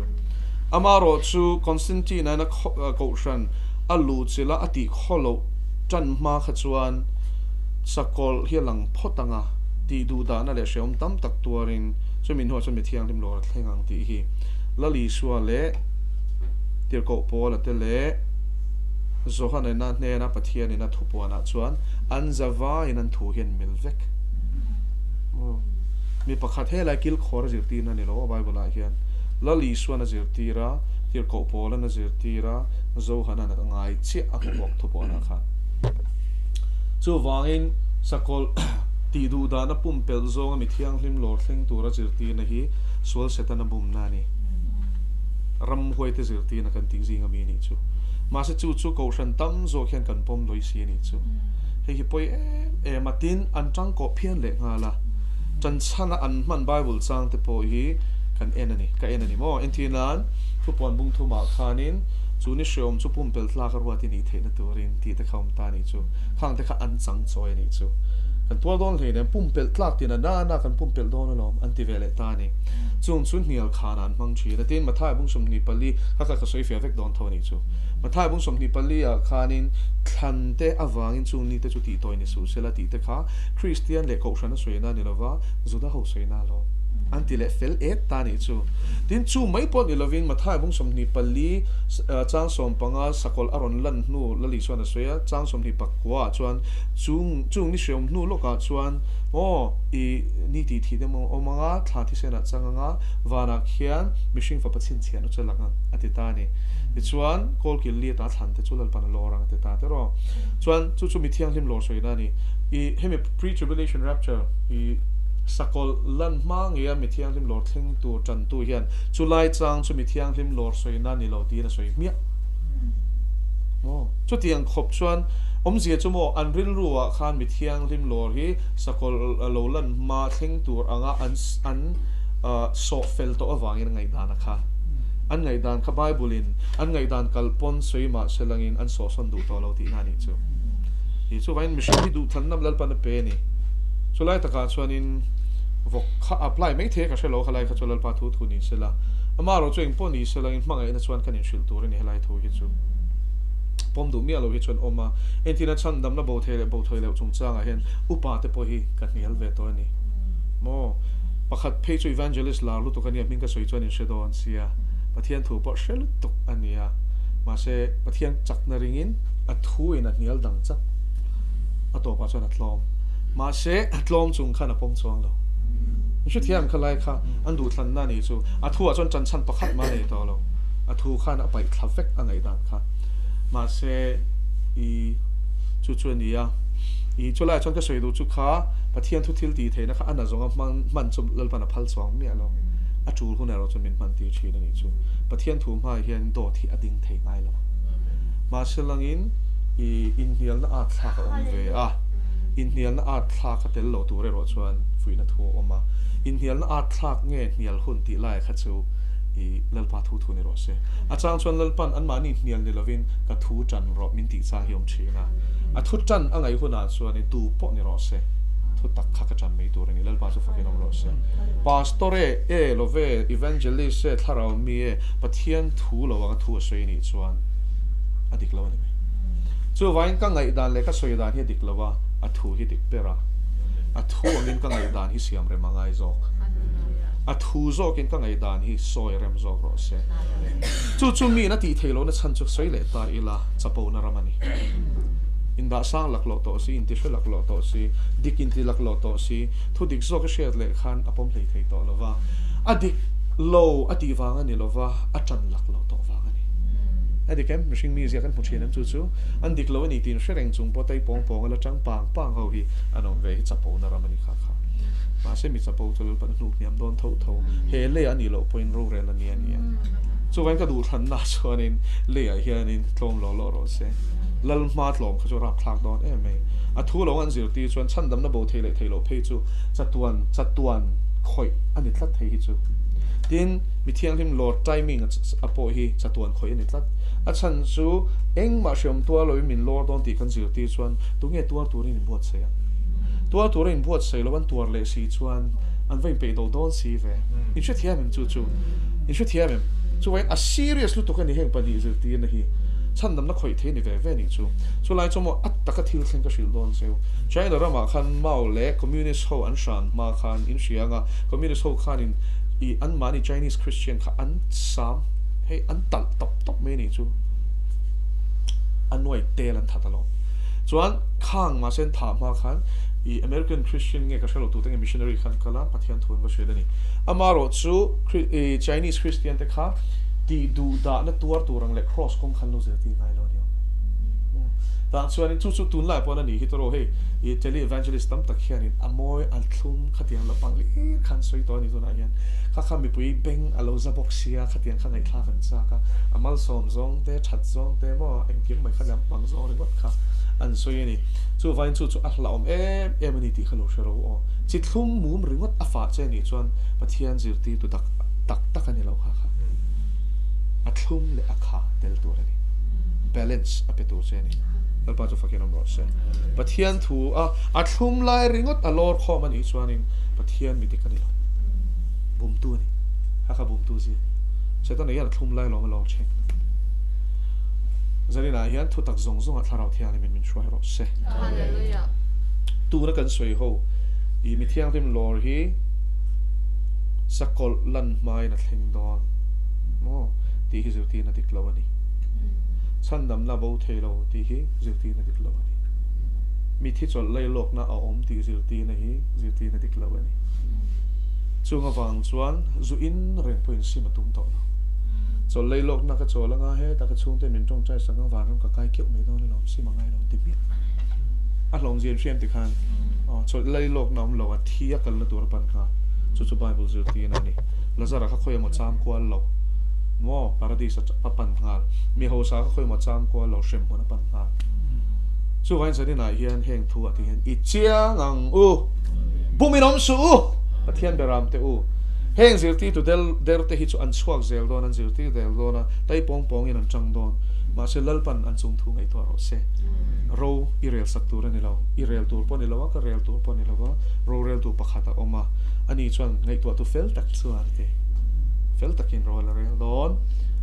[SPEAKER 1] Amaherawh chu Constantine-a kohhran a luh chilh a a tih khaw loh tan hma kha chuan.
[SPEAKER 4] Sakawlh hi a lang phawt ang a, tih duh dahna leh hrehawm tam tak tuarin chumi hnuah chuan mi thianghlim lawr a thleng ang tih hi Lal Isua leh Tirhkoh Paula te leh Johanena hnena Pathianin a thupuanah chuan an zavaiin an thu hi an mil vek. Mi pakhat helai kilkhawr a zirtirna a ni lo a Bible-ah hian Lal Isuan a zirtir a, Tirhkoh Paula'n a zirtir a, Johana'n a ngai chiah a hmu bawk thupuanah khan. Chuvangin, sakawlh tih duh dana pumpelh zawnga mi thianghlim lawr thleng tura zirtirna hi sual Setana bumna a ni. Ramhuaite zirtirna kan tih zinga mi a nih chu. Mahse chu chu kohhran tam zawk hian kan pawm lawih si a nih chu. Hei hi pawi em em a, tin an tangkawh phian leh nghal a. Ṭanchhana an hman Bible changte pawh hi kan en a ni, ka en a ni maw? Entirnan, thupuan bung thumah khanin chu ni hreawm chu pumpelh tlak a ruat i nih theihna turin tih te kha awm ta a nih chu. Khang te kha an chang chawi a nih chu. Kan tuar dawn hlei nen pumpelh tlak tina nana kan pumpelh dawn alawm an ti ve leh ta a ni. Chung chu hnial khanah an hmang thin a, tin Mathai bung 24 kha kha ka sawi fiah vek dawn tho a nih chu. Mathai bung 24 ah khanin thlan te avangin chung ni te chu tih tawi ni suh sela tih te kha Kristian leh Kohhran a sawina a ni lova, Juda ho sawina alawm an ti leh fel et ta a nih chu. Tin chu mai pawh ni lovin Mathai bung 24 chang 15 sakawlh a rawn lan hnu Lali chuan a sawi a, chang 29 ah chuan chung chung ni hreawm hnu lawkah chuan aw i ni tih thih deuh awm ang a, thla thisen ah chang ang a, vanah khian mihring fapa chhinchhiah na chu a lang ang a ti ta a ni. Tichuan kawlkil li ata thlan te chu Lalpan a lawr ang a ti ta tiraw. Chuan chu chu mi thianghlim lawr sawina a ni. I hemi pre-tribulation rapture i sakawlh lan hma ngeia mi thianghlim lawr thleng tur tantu hian chulai chang chu mi thianghlim lawr sawina a ni lo tiin a sawi hmiah. Maw? Chutiang khawp chuan awmzia chu maw an rilru ah khan mi thianghlim lawr hi sakawlh lo lan hma thleng tur anga an an sawh fel tawh avangin a ngaihdan a kha. An ngaihdan kha Bible in an ngaihdan kal pawn sawi mah se langin an sawhsawn duh tawh lo tihna a nih chu. Ih chuvangin mihring hi duhthlanna Lalpan a pe a ni. Chulai takah chuanin vawk kha apply mai thei a ka hre lo khalai kha chu Lalpa thu thu ni sela. Amaherawh chu engpawh ni sela in hmangaihna chuan kan inhrilh tur a ni helai thu hi chu. Pawm duh miah lo hi chuan awm a. Entirna chhandamna bo thei leh bo thawi loh chungchangah hian upa te pawh hi ka hnial ve tawh a ni. Maw? Pakhat phei chu evangelist lar lutuk a nia, hming ka sawi chuan in hre dawn sia. Pathian thu pawh hre lutuk a nia. Mahse Pathian chakna ringin a thu in a hnial dang chak. A tawpah chuan a tlawm. Mahse a tlawm chung khan a pawm chuang lo. In hrethiam kha lai kha an duhthlanna a nih chu. A thuah chuan ṭanchhan pakhat mah a nei tawh lo. A thu khan a paih thla vek a ngaihdan kha. Mahse i chu chu a ni a. I chulaiah chuan ka sawi duh chu kha Pathian thu thil tih theihna kha a na zawnga hmang hman chu Lalpan a phal chuang miah lo. A tul hun erawh chuan min hman tir thin a nih chu. Pathian thu hmaah hian dawt hi a ding thei ngai lo. Mahse langin i inhnialna at thlak a awm ve a. Inhnialna at thlak a tel lo tur erawh chuan fuihna thu a awm a. Inhnialna at thlak nge hnial hun tih laia kha chu i Lalpa thu thu ni rawh se. A chang chuan Lalpan anmahni hnial ni lovin ka thu tan rawh min tih chang hi awm thin a. A thu tan a ngaih hunah chuan i tu pawh ni rawh se. Thu tak kha ka tan mai tur a ni. Lalpa chu fakin awm rawh se. Pastor e, e lo ve, Evangelist e, thlarau mi e, Pathian thu lo anga thu a sawi anih chuan a dik lo a ni mai. Chuvangin ka ngaihdan leh ka sawi dan hi a dik lo a, a thu hi dik ber a. A thu angin ka ngaihdan hi siam rem a ngai zawk. A thu zawkin ka ngaihdan hi sawi rem zawk rawh se. Chu chu miin a tih theih lohna chhan chu sawi leh ta ila chapona ram a ni. Indah sang lak loh tawh si, intihre lak loh tawh si, dik inti lak loh tawh si, thu dik zawk a hriat leh khan a pawm hlei thei tawh lo va. A dik lo a tih vang a ni lo va, a ṭan lak loh tawh vang a ni. A dik em? Mihring mizia kan hmu ṭhin em chu chu? An dik lo a ni tih inhre reng chung pawh tei pawng pawng a la ṭang pang pang ho hi an awm ve hi chapona ram a ni kha kha. Mahse mi chapo chu Lalpan a hnuk hniam dawn tho tho. He leiah a nih loh pawhin rorel a ni a ni a. Chuvangin ka duhthlanna chuanin leiah hianin tlawm lo lawh rawh se. Lal hma tlawm kha chu rapthlak dawn em mai. A thu lo an zirtir chuan chhandamna bo thei leh thei loh phei chu chatuan chatuan khawih a ni tlat thei hi chu. Tin, mi thianghlim Lord timing a pawh hi chatuan khawih a ni tlat. A chhan chu engmah hriam tuar loin min lawr dawn tih kan zirtir chuan tunge tuar turin inbuatsaih ang? Tuar tura inbuatsaih lo an tuar leh si chuan an va inpeih do dawn si ve. In hrethiam em chu chu? In hrethiam em? Chuvangin a serious lutuk a ni heng pahnih zirtirna hi. Chhandamna khawih thei ni ve ve nih chu. Chulai chu maw a taka thil thleng ka hrilh dawn cheu. China ramah khan Mao leh Communist ho an hran hma khan in hria anga Communist ho khanin i anmahni Chinese Christian kha an sam hei an talh tawp tawp mai nih chu. A nuai tel an that alawm. Chuan khang mahse an thah hma khan i American Christian nge ka hre lo tute nge missionary khan kal a Pathian thu an va hrilh a ni. Amaherawhchu i Chinese Christian te kha tih duh dahna tuar tur ang leh Kross kawng khan lo zirtir ngai lo a ni awm e. Tah chuanin chu chu tunlai pawh a ni hi tawrh hei i tele evangelist tam tak hianin a mawi a thlum khatiang lo pang hlir khan sawi tawh a ni tunah hian kha kha mipui beng a lo za bawk sia khatiang kha ngaihthlak an chak a, a malsawm zawng te that zawng te maw engkim mai kha lam pang zawng ringawt kha an sawi a ni. Chuvangin chu chu a hlauhawm em em a ni tih kha lo hre ro aw. Chi thlum mum ringawt a fah che nih chuan Pathian zirtirtu tak tak tak a ni lo kha kha. A thlum leh a kha tel tur a ni. Balance a pe tur che a ni. Lalpa chu fakin awm rawh se. Pathian thu a a thlum lai ringawt a lawr khawm a nih chuanin Pathian mi dik a ni lo. Bumtu a ni. Kha kha bumtu zia a ni. Setana hian a thlum lai lawm a lawr thin. Zaninah hian thutak zawng zawngah Thlarau Thianghlimin min hruai rawh se.
[SPEAKER 7] Hallelujah.
[SPEAKER 4] Tuna kan sawi ho i mi thianghlim lawr hi sakawlh lan hmain a thleng dawn maw tih hi zirtirna dik lo a ni. Chhandamna bo thei lo tih hi zirtirna dik lo a ni. Mithi chawlh lei lawkna a awm tih zirtirna hi zirtirna dik lo a ni. Chung avang chuan zu in reng pawhin sim a tum tawh lo. Chawlh lei lawkna ka chawl anga hetah ka chhungte min tawngtai sak ang vanram ka kai keuh mai dawn alawm sim a ngai lo ti hmiah. A hlawmzia in hriam tikhan chawlh lei lawkna awm lo a thi a kalna tur a pan nghal. Chu chu Bible zirtirna a ni. Lazara kha khawi emaw cham kual lo maw Paradis a pan nghal. Mi hausa kha khawi emaw cham kual lo hrem hmun a pan nghal. Chuvangin zaninah hian heng thu ah te hian i chiang ang u. Bum in awm suh u! Pathian beram te u. Heng zirtirtu del der te hi chu an chhuak zel dawn, an zirtir del dawn a, tai pawng pawngin an tang dawn. Mahse Lalpan an chung thu ngaihtuah rawh se. Ro i rel sak tur a ni lo. I rel tur pawh a ni lo a, ka rel tur pawh a ni lo a, roreltu pakhat a awm a. Ani chuan ngaihtuahtu fel tak chu a ti. Fel takin ro a la rel dawn.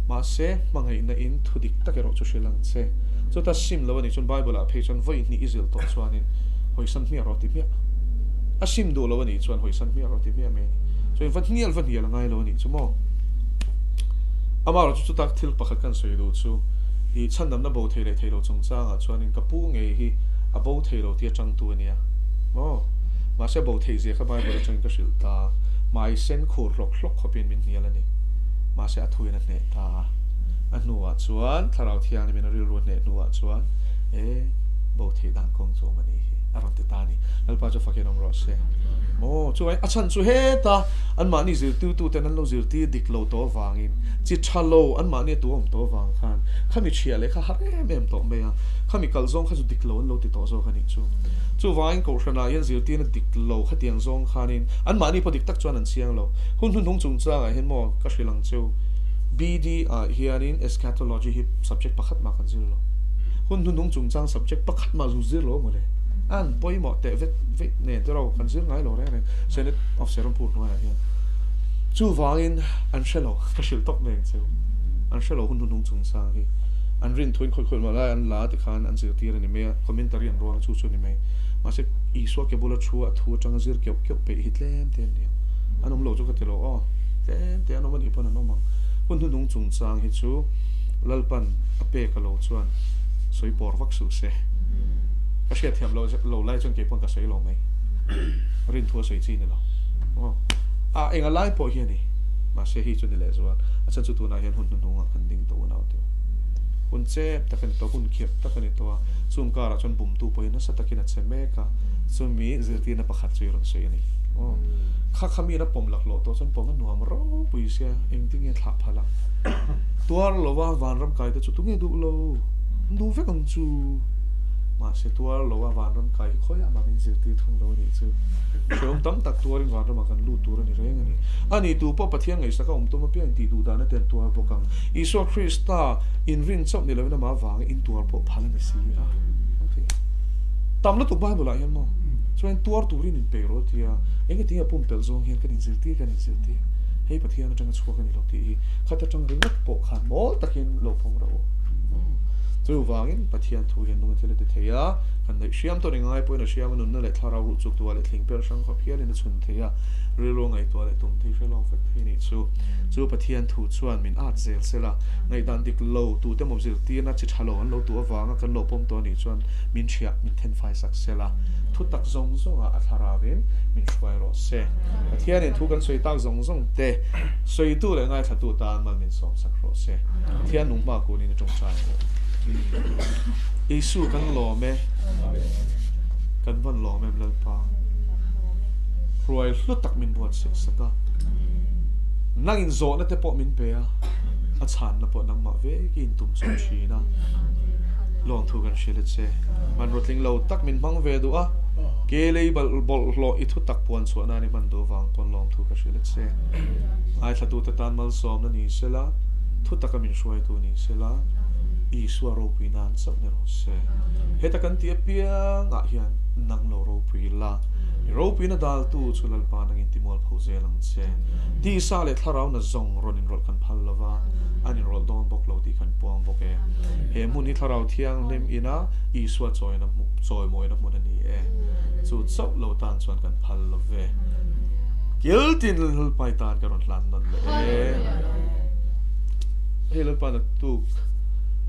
[SPEAKER 4] Mahse, hmangaihna in thu dik tak erawh chu hrilh ang che. Chuta sim lo a nih chuan Bible ah phei chuan vawi hnih i zilh tawh chuanin hawisan hmiah rawh ti hmiah. A sim duh lo a nih chuan hawisan hmiah rawh ti hmiah mai a ni. Chuan va hnial va hnial a ngai lo a nih chu maw? Amaherawh chu chuta thil pakhat kan sawi duh chu i chhandamna bo thei leh thei lo chungchangah chuanin ka pu ngei hi a bo thei lo tia changtu a nia maw? Mahse bo theih zia kha Bible atangin ka hrilh ta a, hmai sen khur hlawk hlawk khawpin min hnial a ni. Mahse a thuin a hneh ta a. A hnuah chuan Thlarau Thianghlimin a rilru a hneh hnuah chuan e bo theih dan kawng chu awm a nih hi a rawn ti ta a ni. Lalpa chu fakin awm rawh se. Maw chuai a chhan chu heta anmahni zirtirtuten an lo zirtir dik lo tawh avangin chi tha lo anmahni a tu awm tawh avang khan khami thiah leh kha har em em tawh mai a, khami kalh zawng kha chu dik lo an lo ti tawh zawk a nih chu. Chuvangin Kohhranah hian zirtirna dik lo khatiang zawng khanin anmahni pawh dik tak chuan an chiang lo. Hun hnuhnung chungchangah hian maw ka hrilh ang cheu, BD ah hianin Eschatology hi subject pakhat mah kan zir lo. Hun hnuhnung chungchang subject pakhat mah zu zir lo mawle. An pawimawh teh vet vek nen te ro kan zir ngai lo reng reng Senate of Serampur hnuaiah hian. Chuvangin an hre lo, ka hrilh tawp mai ang cheu. An hre lo hun hnuhnung chungchang hi. An rin thuin khawih khawih mah lai an la tikhan an zirtir a ni mai a, commentary an rual a chu chu a ni mai. Mahse Isua ke bula thu a thu atanga zir keuh keuh peih hi tlem te an ni ang. An awm lo chu ka ti lo aw. Tlem te an awm a nih pawn an awm ang. Hun hnuhnung chungchang hi chu Lalpan a pek a lo chuan sawi pawr vak suh se. Ka hriatthiam lo lo lai chuan kei pawn ka sawi lo mai. Rin thu a sawi chi ni lo. Aw. A enga lai pawh hi a ni. Mahse hi chu ni leh zual. A chhan chu tunah hian hun hnuhnungah kan ding tawh unau teuh. Hun chep tak a ni tawh, hun khirh tak a ni tawh a. Chung karah chuan bumtu pawhin nasa takin a che mek a, chumi zirtirna pakhat chu i rawn sawi a ni. Aw, kha kha miin a pawm laklawh tawh chuan pawm a nuam ropui sia, engtin nge thlah phal ang? Tuar lova vanram kai te chu tunge duh lo? An duh vek ang chu. Mahse tuar lova vanram kai hi khawiah mah min zirtir thung lo a nih chu. Hrehawm tam tak tuarin vanramah kan lut tur a ni reng a ni. A ni tu pawh Pathian ngaihsaka awm tum apiang tih duh dana te an tuar bawk ang. Isua Krista inrin chauh ni lovin amah avanga intuar pawh phal a ni si a. Tam lutuk Bible ah hian maw chuan tuar turin inpeih rawh tia eng enge a pumpelh zawng hian kan inzirtir kan inzirtir hei Pathian atanga chhuak a ni lo tih hi khat atang ringawt pawh khan mawl takin lo pawm rawh u.
[SPEAKER 1] Chuvangin Pathian thu hian nunga thil a ti thei a, kan neih hriam tawh ni ngai pawhin a hriam a nunna leh thlarau ruh chuk tuah leh thling per hrang khawp hialin a chhun thei a, rilru ngaihtuah leh tum thei hre lawng fek thei nih chu. Chu Pathian thu chuan min at zel sela, ngaihdan dik lo tute maw zirtirna chi tha lo an lo tuh avanga kan lo pawm tawh anih chuan min hriah min thenfai sak sela, thu tak zawng zawngah a thlarauin min hruai rawh se. Pathianin thu kan sawi tak zawng zawng te sawitu leh ngaithlatu tan mal min sawm sak rawh se. Pathian nung hma kunin a tawngtai ang u. Isu kan lawm e. Kan van lawm em Lalpa. Hruai hlu tak min buatsaih sak a. Nang in zawhna te pawh min pe a. A chhanna pawh nangmah vek i intum chawp thin a. Lawmthu kan hrilh a che. Hmanraw tling lo tak min hmang ve duh a. Ke lei bawlhhlawh i thu tak puan chhuah nan i hman duh vang pawn lawmthu ka hrilh a che. Ngaithlatute tan malsawmna ni sela. Thu taka min hruaitu ni sela, Isua ropui nan chauh ni rawh se. Heta kan tih apiangah hian nang lo ropui la, i ropuina daltu chu Lalpa nangin timual pho zel ang che. Tisa leh thlarau na zawng rawn inrawlh kan phal lo va, an inrawlh dawn bawk lo tih kan puang bawk e. He hmun hi Thlarau Thianghlim ina Isua chawina chawimawina hmun a ni e. Chu chauh lo tan chuan kan phal lo ve. Kiltin Lalpa i tan ka rawn hlan nawn leh e. Hei Lalpa naktuk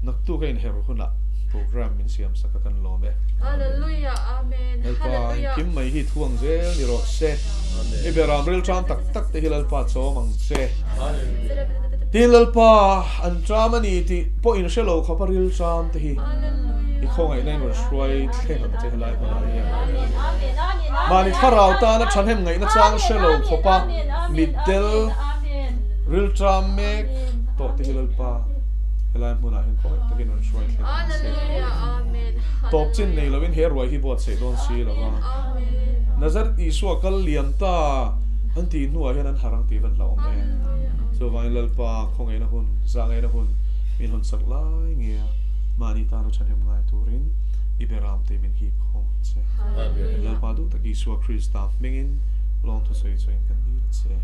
[SPEAKER 1] naktuk a inher hunah program min siam sak a kan lawm e.
[SPEAKER 7] Hallelujah Amen
[SPEAKER 1] Lalpa
[SPEAKER 7] Hallelujah.
[SPEAKER 1] engkim mai hi thu ang zel ni rawh se. I beram rilṭam tak tak te hi Lalpa chawm ang che. Tin Lalpa an ṭam a ni tih pawh in hre lo khawp a rilṭam te hi i khawngaihna in rawn hruai thleng ang che helai hmunah hian. Mahni thlarau tana ṭhahnem ngaihna chang hre lo khawp a mitdel Rilṭam mek tawh te hi Lalpa helai hmunah hian khawngaih takin rawn hruai thleng ang che. Tawp chin nei lovin he ruai hi buatsaih dawn si lo va. Nazareth Isua kal liam ta an tih hnuah hian an harh ang tih van hlauhawm em. Chuvangin Lalpa khawngaihna hun, zahngaihna hun min hawn sak lai nge a, mahni tana ṭhahnem ngai turin i beram te min hip khawm ang che. Lalpa duh tak Isua Krista hmingin lawngthu sawi chuain kan dil a che.